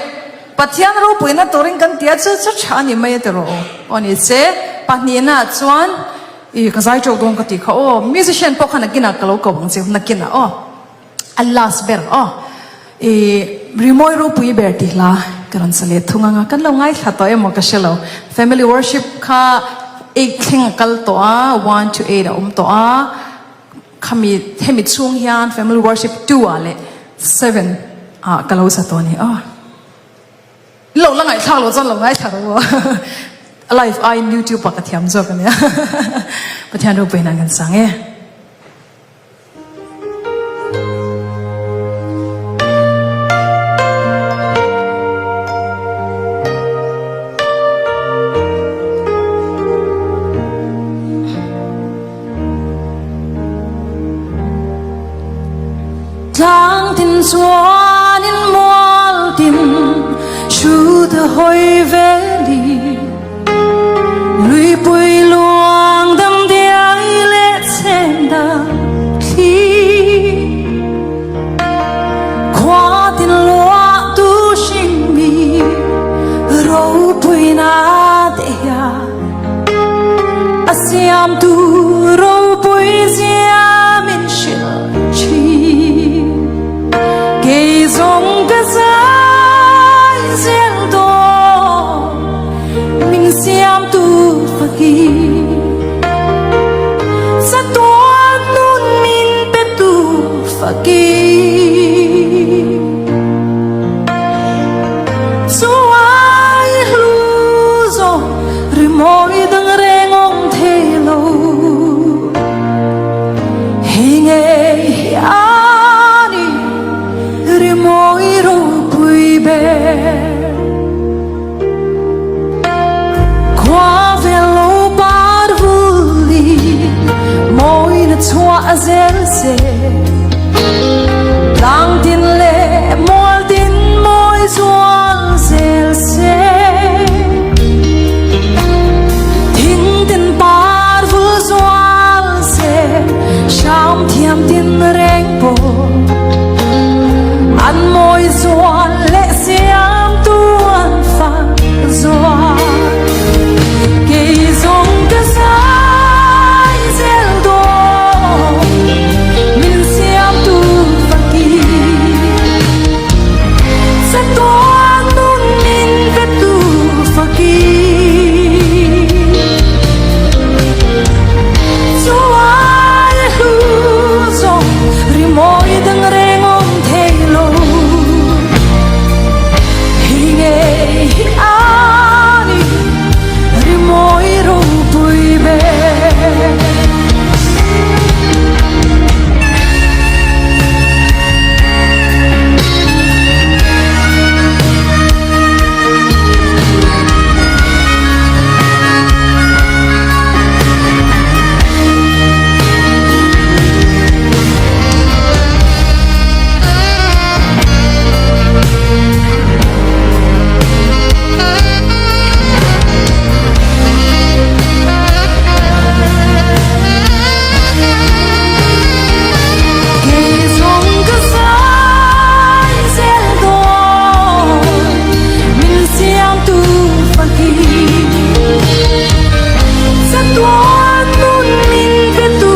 Pathian ropuina turin kan tia chu chu tha a ni mai a ti rawh aw. Aw ni se, pahnihna ah chuan i ka zai teuh dawn ka tih kha aw, musician pawh kha nakinah ka lo ko ang che nakinah aw. A last ber aw. I rimawi ropui ber tih hla ka rawn sa leh thung ang a, kan lo ngaithla tawh emaw ka hre lo. Family worship kha eight thleng a kal tawh a, one to eight a awm tawh a. Khami hemi chhung hian Family Worship ii ah leh seven ah ka lo sa tawh a ni aw. In lo la ngaihthlak loh chuan lo ngaithla rawh aw. A live aiin YouTube ah ka thiam zawk a nia. Pathian ropuiin an kan sang e. Tlang tin chuanin mual tin hrut hawi velin Luipui luang dam diai leh chhem dang thli Khua tin luah tu hring mi ropui na te hian A siamtu ropui zia min hrilh thin. Kei zawng ka zai zel dawn min siamtu fakin. Chatuan nun min petu fakin. Chuai hlu zawng rimawi dang reng awm thei lo. Hei ngei hi a ni rimawi ropui ber. Khua vel lo par vul i mawina chhuah zel se. Tlang tin leh mual tin mawi zual zel se. Thing tin par vul zual se, hram thiam tin reng pawh an mawi zual leh siamtu an fak zual. Kei zawng ka zai zel dawn min siamtu fakin. Chatuan nun min vetu fakin. Chuai hlu zawng rimawi dang reng awm thei lo. Hi ngei hi a ni rimawi ropui ber. Kei zawng ka zai zel dawn min siamtu fakin. Chatuan nun min petu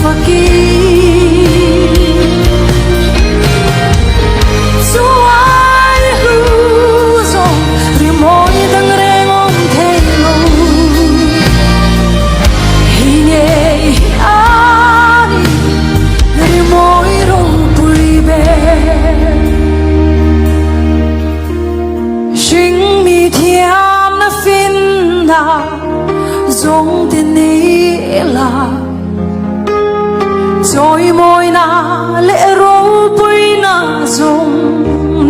fakin. Chuai hlu zawng rimawi dang reng awm thei lo. Hei ngei hi a ni rimawi ropui ber. Hring mi thiamna finna zawng te nei la. Chawimawina leh ropuina zawng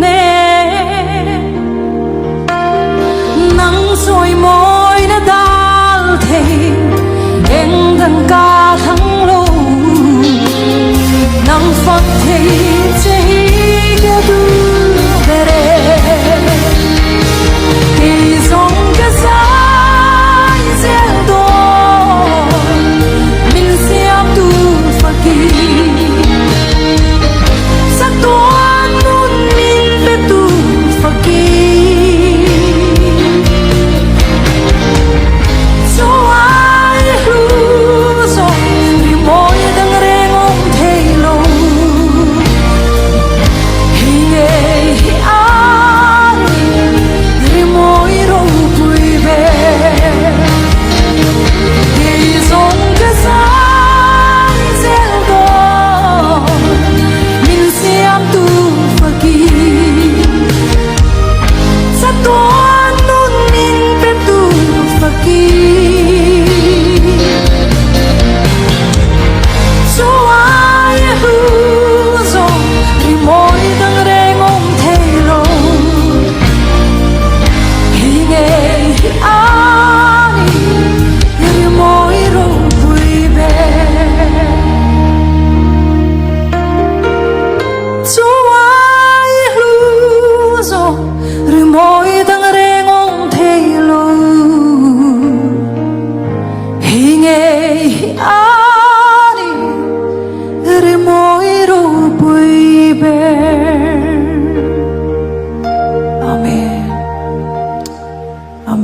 nen. Nang chawimawina dal thei eng dang ka thlang lo. Nang fak thei che hi ka duh ber e. Kei zawng ka zai zel dawn min siamtu fakin. Chatuan nun min petu fakin. Chuai hlu zawng.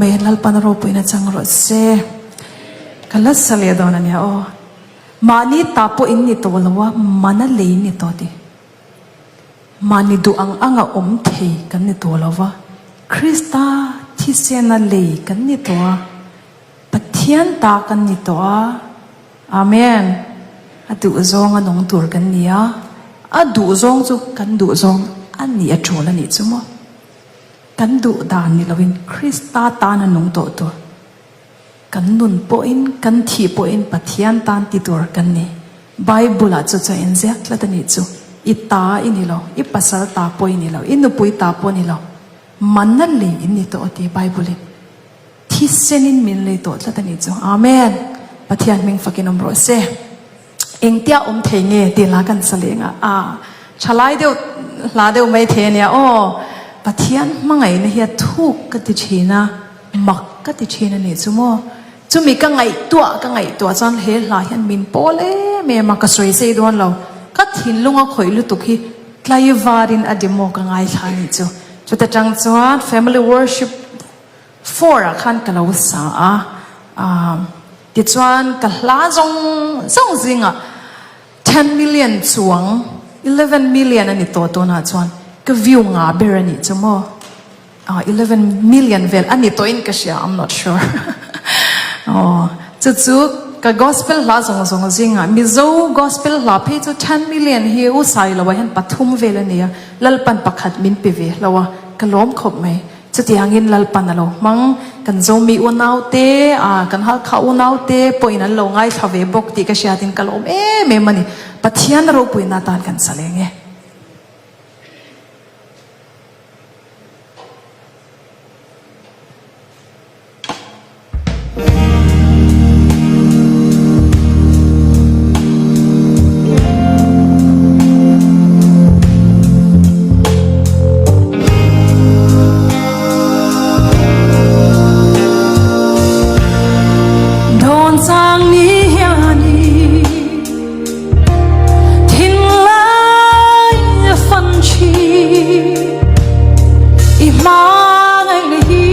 mai, Lalpan ropuina chang rawh se. Ka la sa leh dawn a nia aw. Mahni ta pawh in ni tawh lo a, mana lei ni tawh tih. Mahni duh ang anga awm thei kan ni tawh lo va, Krista thisena lei kan ni tawh a, Pathian ta kan ni tawh a. Amen. A duhzawng a nung tur kan ni a, a duhzawng chu kan duhzawng a nih a tul a nih chu maw? Kan duh dan ni loin Krista tan a nung tawh tur. Kan nun pawhin kan thih pawhin Pathian tan ti tur kan ni. Bible ah chu chuan inziak tlat a nih chu. I ta i ni lo, i pasal ta pawh i ni lo, i nupui ta pawh ni lo. Manna lei in ni tawh a ti Bible in. Thisenin min lei tawh tlat a nih chu. Amen! Pathian hming fakin awm rawh se. Engtia awm thei nge tih hla kan sa leh nga a thalai deuh hla deuh mai thei a nia aw. Pathian hmangaihna hi a thuk ka ti thin a, mak ka ti thin a nih chu maw. Chumi ka ngaihtuah ka ngaihtuah chuan he hla hian min pawl em em a, ka sawi sei dawn lo. Ka thinlung a khawih lutuk hi tlaivarin a demo ka ngaithla a nih chu. Chuta tang chuan family worship Four ah khan ka lo sa a, aah tichuan ka hla zawng zawng zingah ten million chuang, eleven million a ni tawh tunah chuan ka view ngah ber a nih chu maw, aah eleven million vel a ni tawhin ka hria, I'm not sure aw chu chu ka gospel hla zawng zawng zingah Mizo gospel hla phei chu ten million hi u Sailoa hian pathum vel a ni a, Lalpan pakhat min pe ve hlo a, ka lawm khawp mai. Chutiangin Lalpan a lo hmang. Kan Zomi unaute, ah, kan Halkha unaute pawhin an lo ngaithla ve bawk tih ka hriatin ka lawm em em a ni. Pathian ropuina atan kan sa leng e. Dawn chang ni hianin thinlai a fan thin i hmangaihna hi.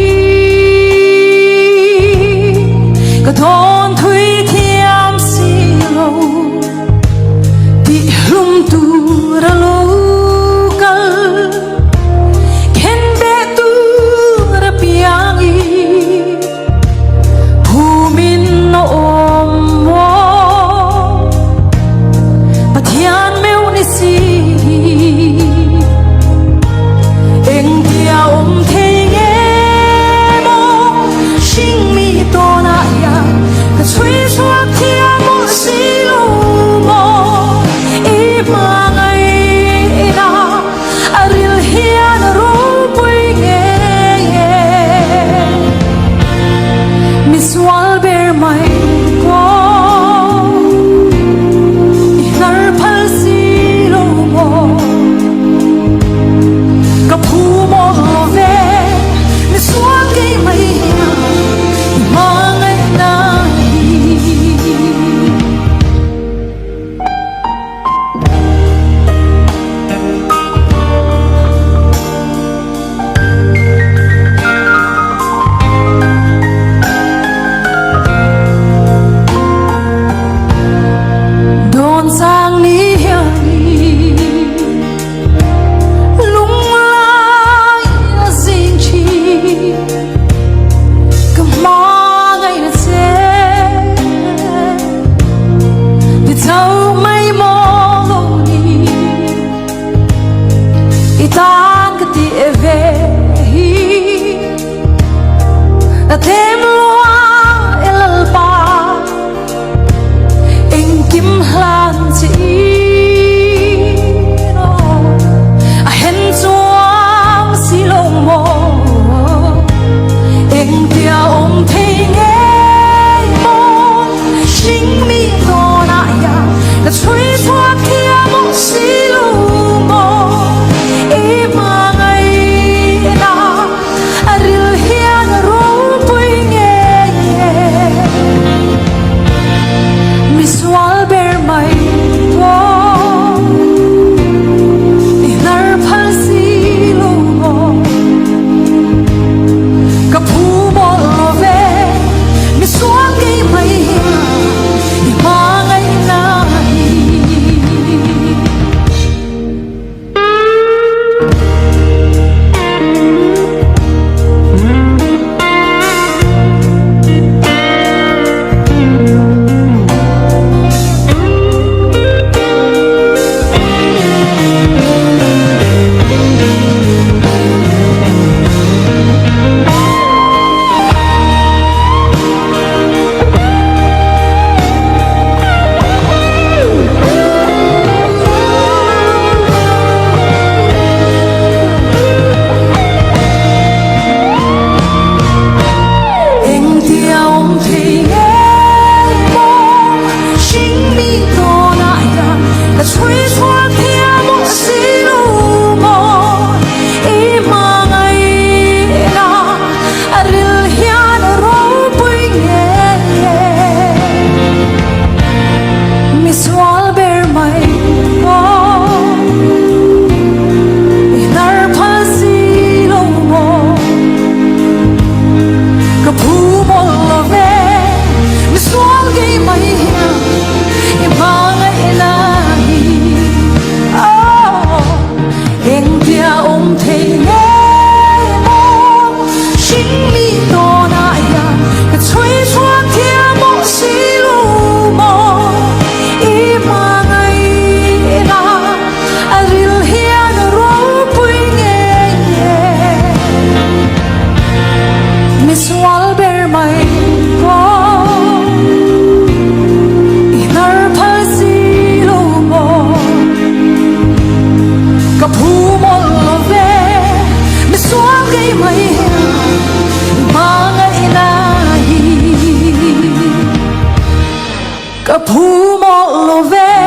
Ka phu mawlh lo ve,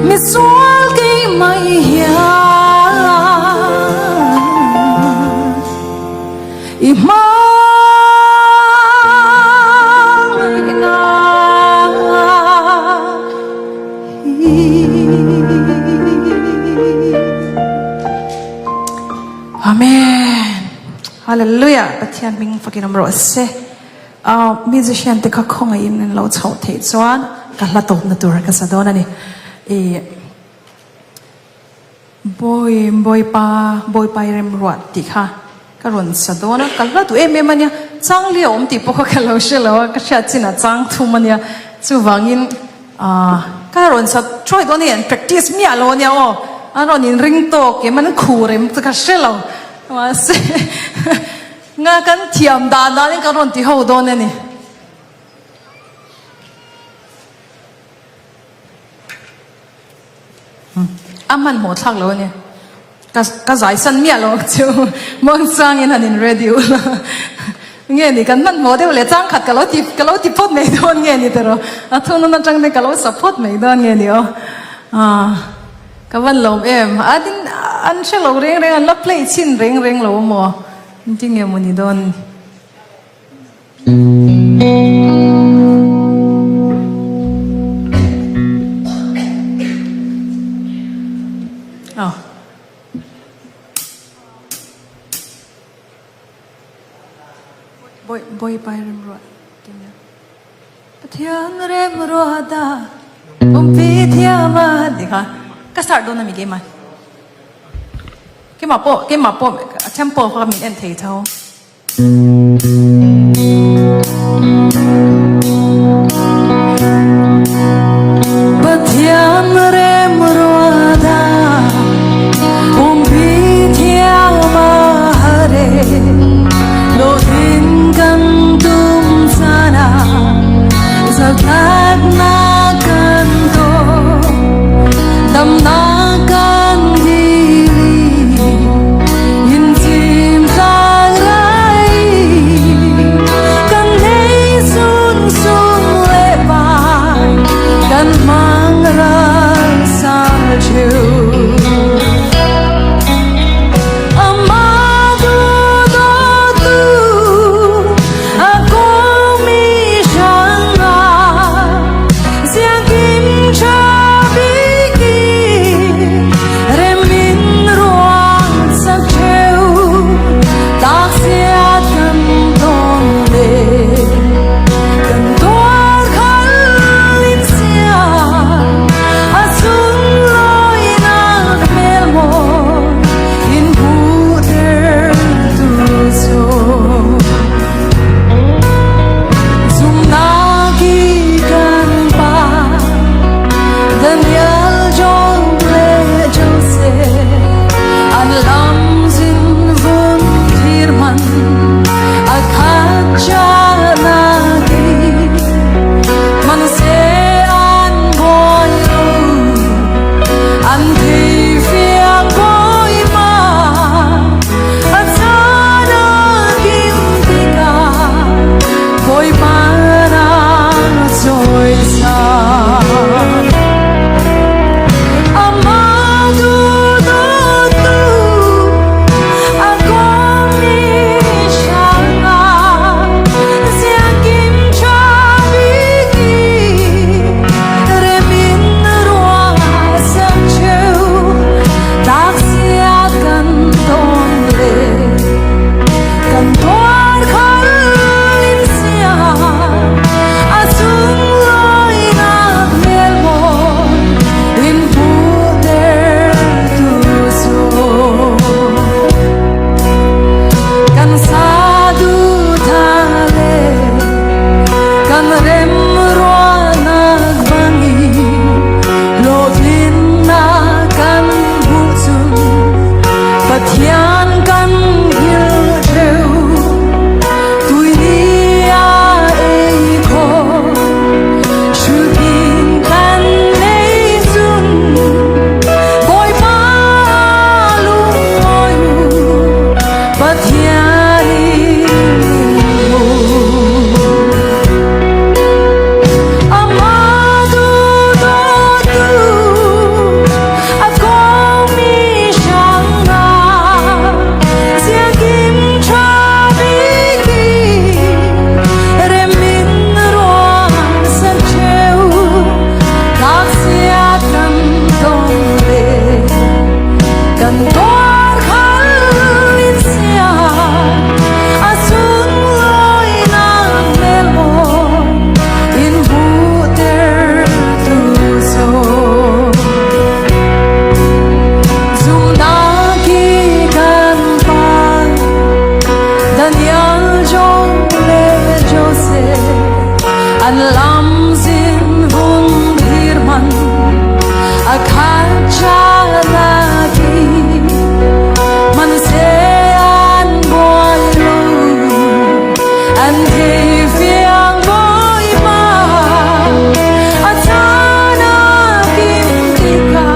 misual keimah i hian i hmangaihna hi. Amen. Hallelujah. Pathian hming fakin awm rawh se. Musician te kha khawngaihin an lo chhoh theih chuan ka hla tawpna tur ka sa dawn a ni. I Bawi Bawipa Bawipa i remruat tih kha ka rawn sa dawn a, ka hla duh em em a nia. Chang li a awm tih pawh kha ka lo hre lo a, ka hriat chinah chang thum a nia. Chuvangin ka rawn sa thuai dawn a ni, an practice miah lo a nia aw. An rawn inring tawk em, an khur em chu ka hre lo. Mahse Nga kan thiam dan danin kan rawn ti ho dawn a ni. A hmanhmawh thlak lo a ni. Ka ka zai san miah lo ang chu. Muangchangin han in ready u la. Nge ni kan hmanhmawh deuh leh chang khat ka lo ti ka lo ti phawt mai dawn nge ni tiraw. A thunun atang te ka lo sa phawt mai dawn nge ni aw. Aaa. Ka van lawm em? A tin an hre lo reng reng, an la play chhin reng reng lo maw? Engtin nge maw ni dawn? Aw. Bawi bawi pai remruat ti nia. Pathian remruata pumpi thiama tih kha ka start dawn a mi keimah keimah pawh keimah pawh a tempo kha min en thei tho. Pathian remruata pumpi thiama hare Hlawhtling kan tum chana zaltlatna kan tawh damna kan dili inchim tlang rai kan nei sun. An lam zin vung thlir man a khat chan a ki man se an buai lo an thei fiang bawipa a chan a kim tikah.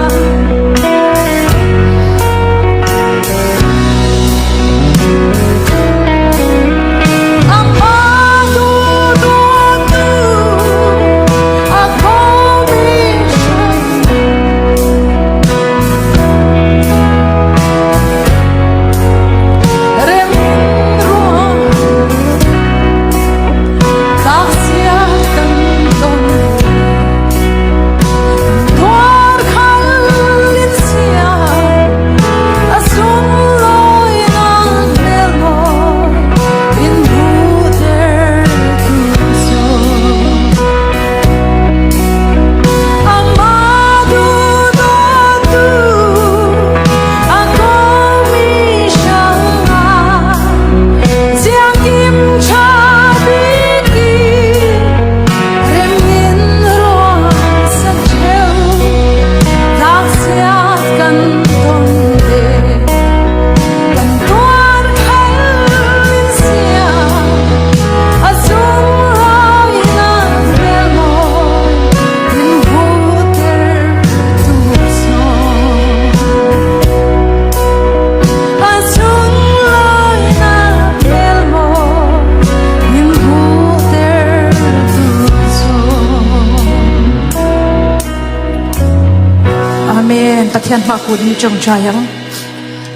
Amen. Pathian hma kut ni tawngtai ang.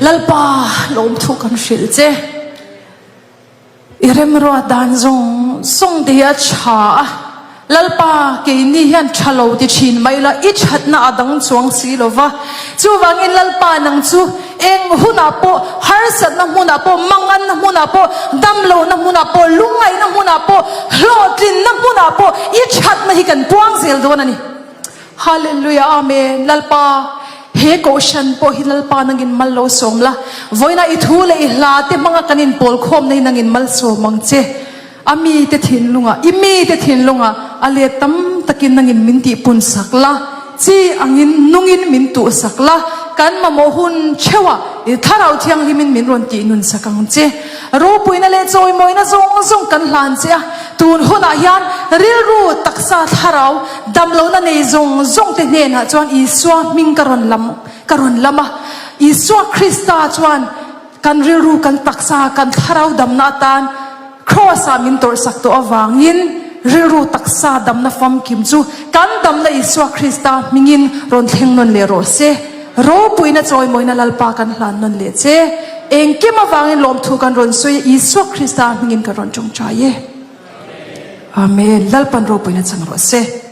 Lalpa lawmthu kan hrilh che. I remruat dan zawng zawng te hi a tha a, Lalpa keini hian tha lo ti thin mai la, i thatna a dang chuang si lo va. Chuvangin Lalpa nang chu eng hunah pawh, harsatna hmunah pawh, manganna hmunah pawh, damlohna hmunah pawh, lungngaihna hmunah pawh, hlawhtlinna hmunah pawh i thatna hi kan puang zel dawn a ni. Hallelujah Amen Lalpa he kohhran pawh hi Lalpa nangin mal lo sawm la, vawiina i thu leh i hla te hmanga kan inpawl khawmna hi nangin mal sawm ang che. A mite thinlungah, i mite thinlungah a let tam takin nangin min tihpun sak la, chi angin nungin min tuh sak la, kan mamawh hun theuhah i Thlarau Thianghlimin min rawn tihnun sak ang che. Ropuina leh chawimawina zawng zawng kan hlan che a, tun hunah hian rilru, taksa, thlarau, Damlohna nei zawng zawng te hnenah chuan Isua hming ka rawn lam ka rawn lam a. Isua Krista chuan kan rilru, kan taksa, kan thlarau damna atan Kraws-ah min tawrhsak tawh avangin rilru taksa damna famkim chu kan damna Isua Krista hmingin rawn thleng nawn leh rawh se. Ropuina chawimawina Lalpa kan hlan nawn leh che. Engkim avangin lawmthu kan rawn sawi a, Isua Krista hmingin kan rawn tawngtai e. Amen. Lalpan ropuina chang rawh se.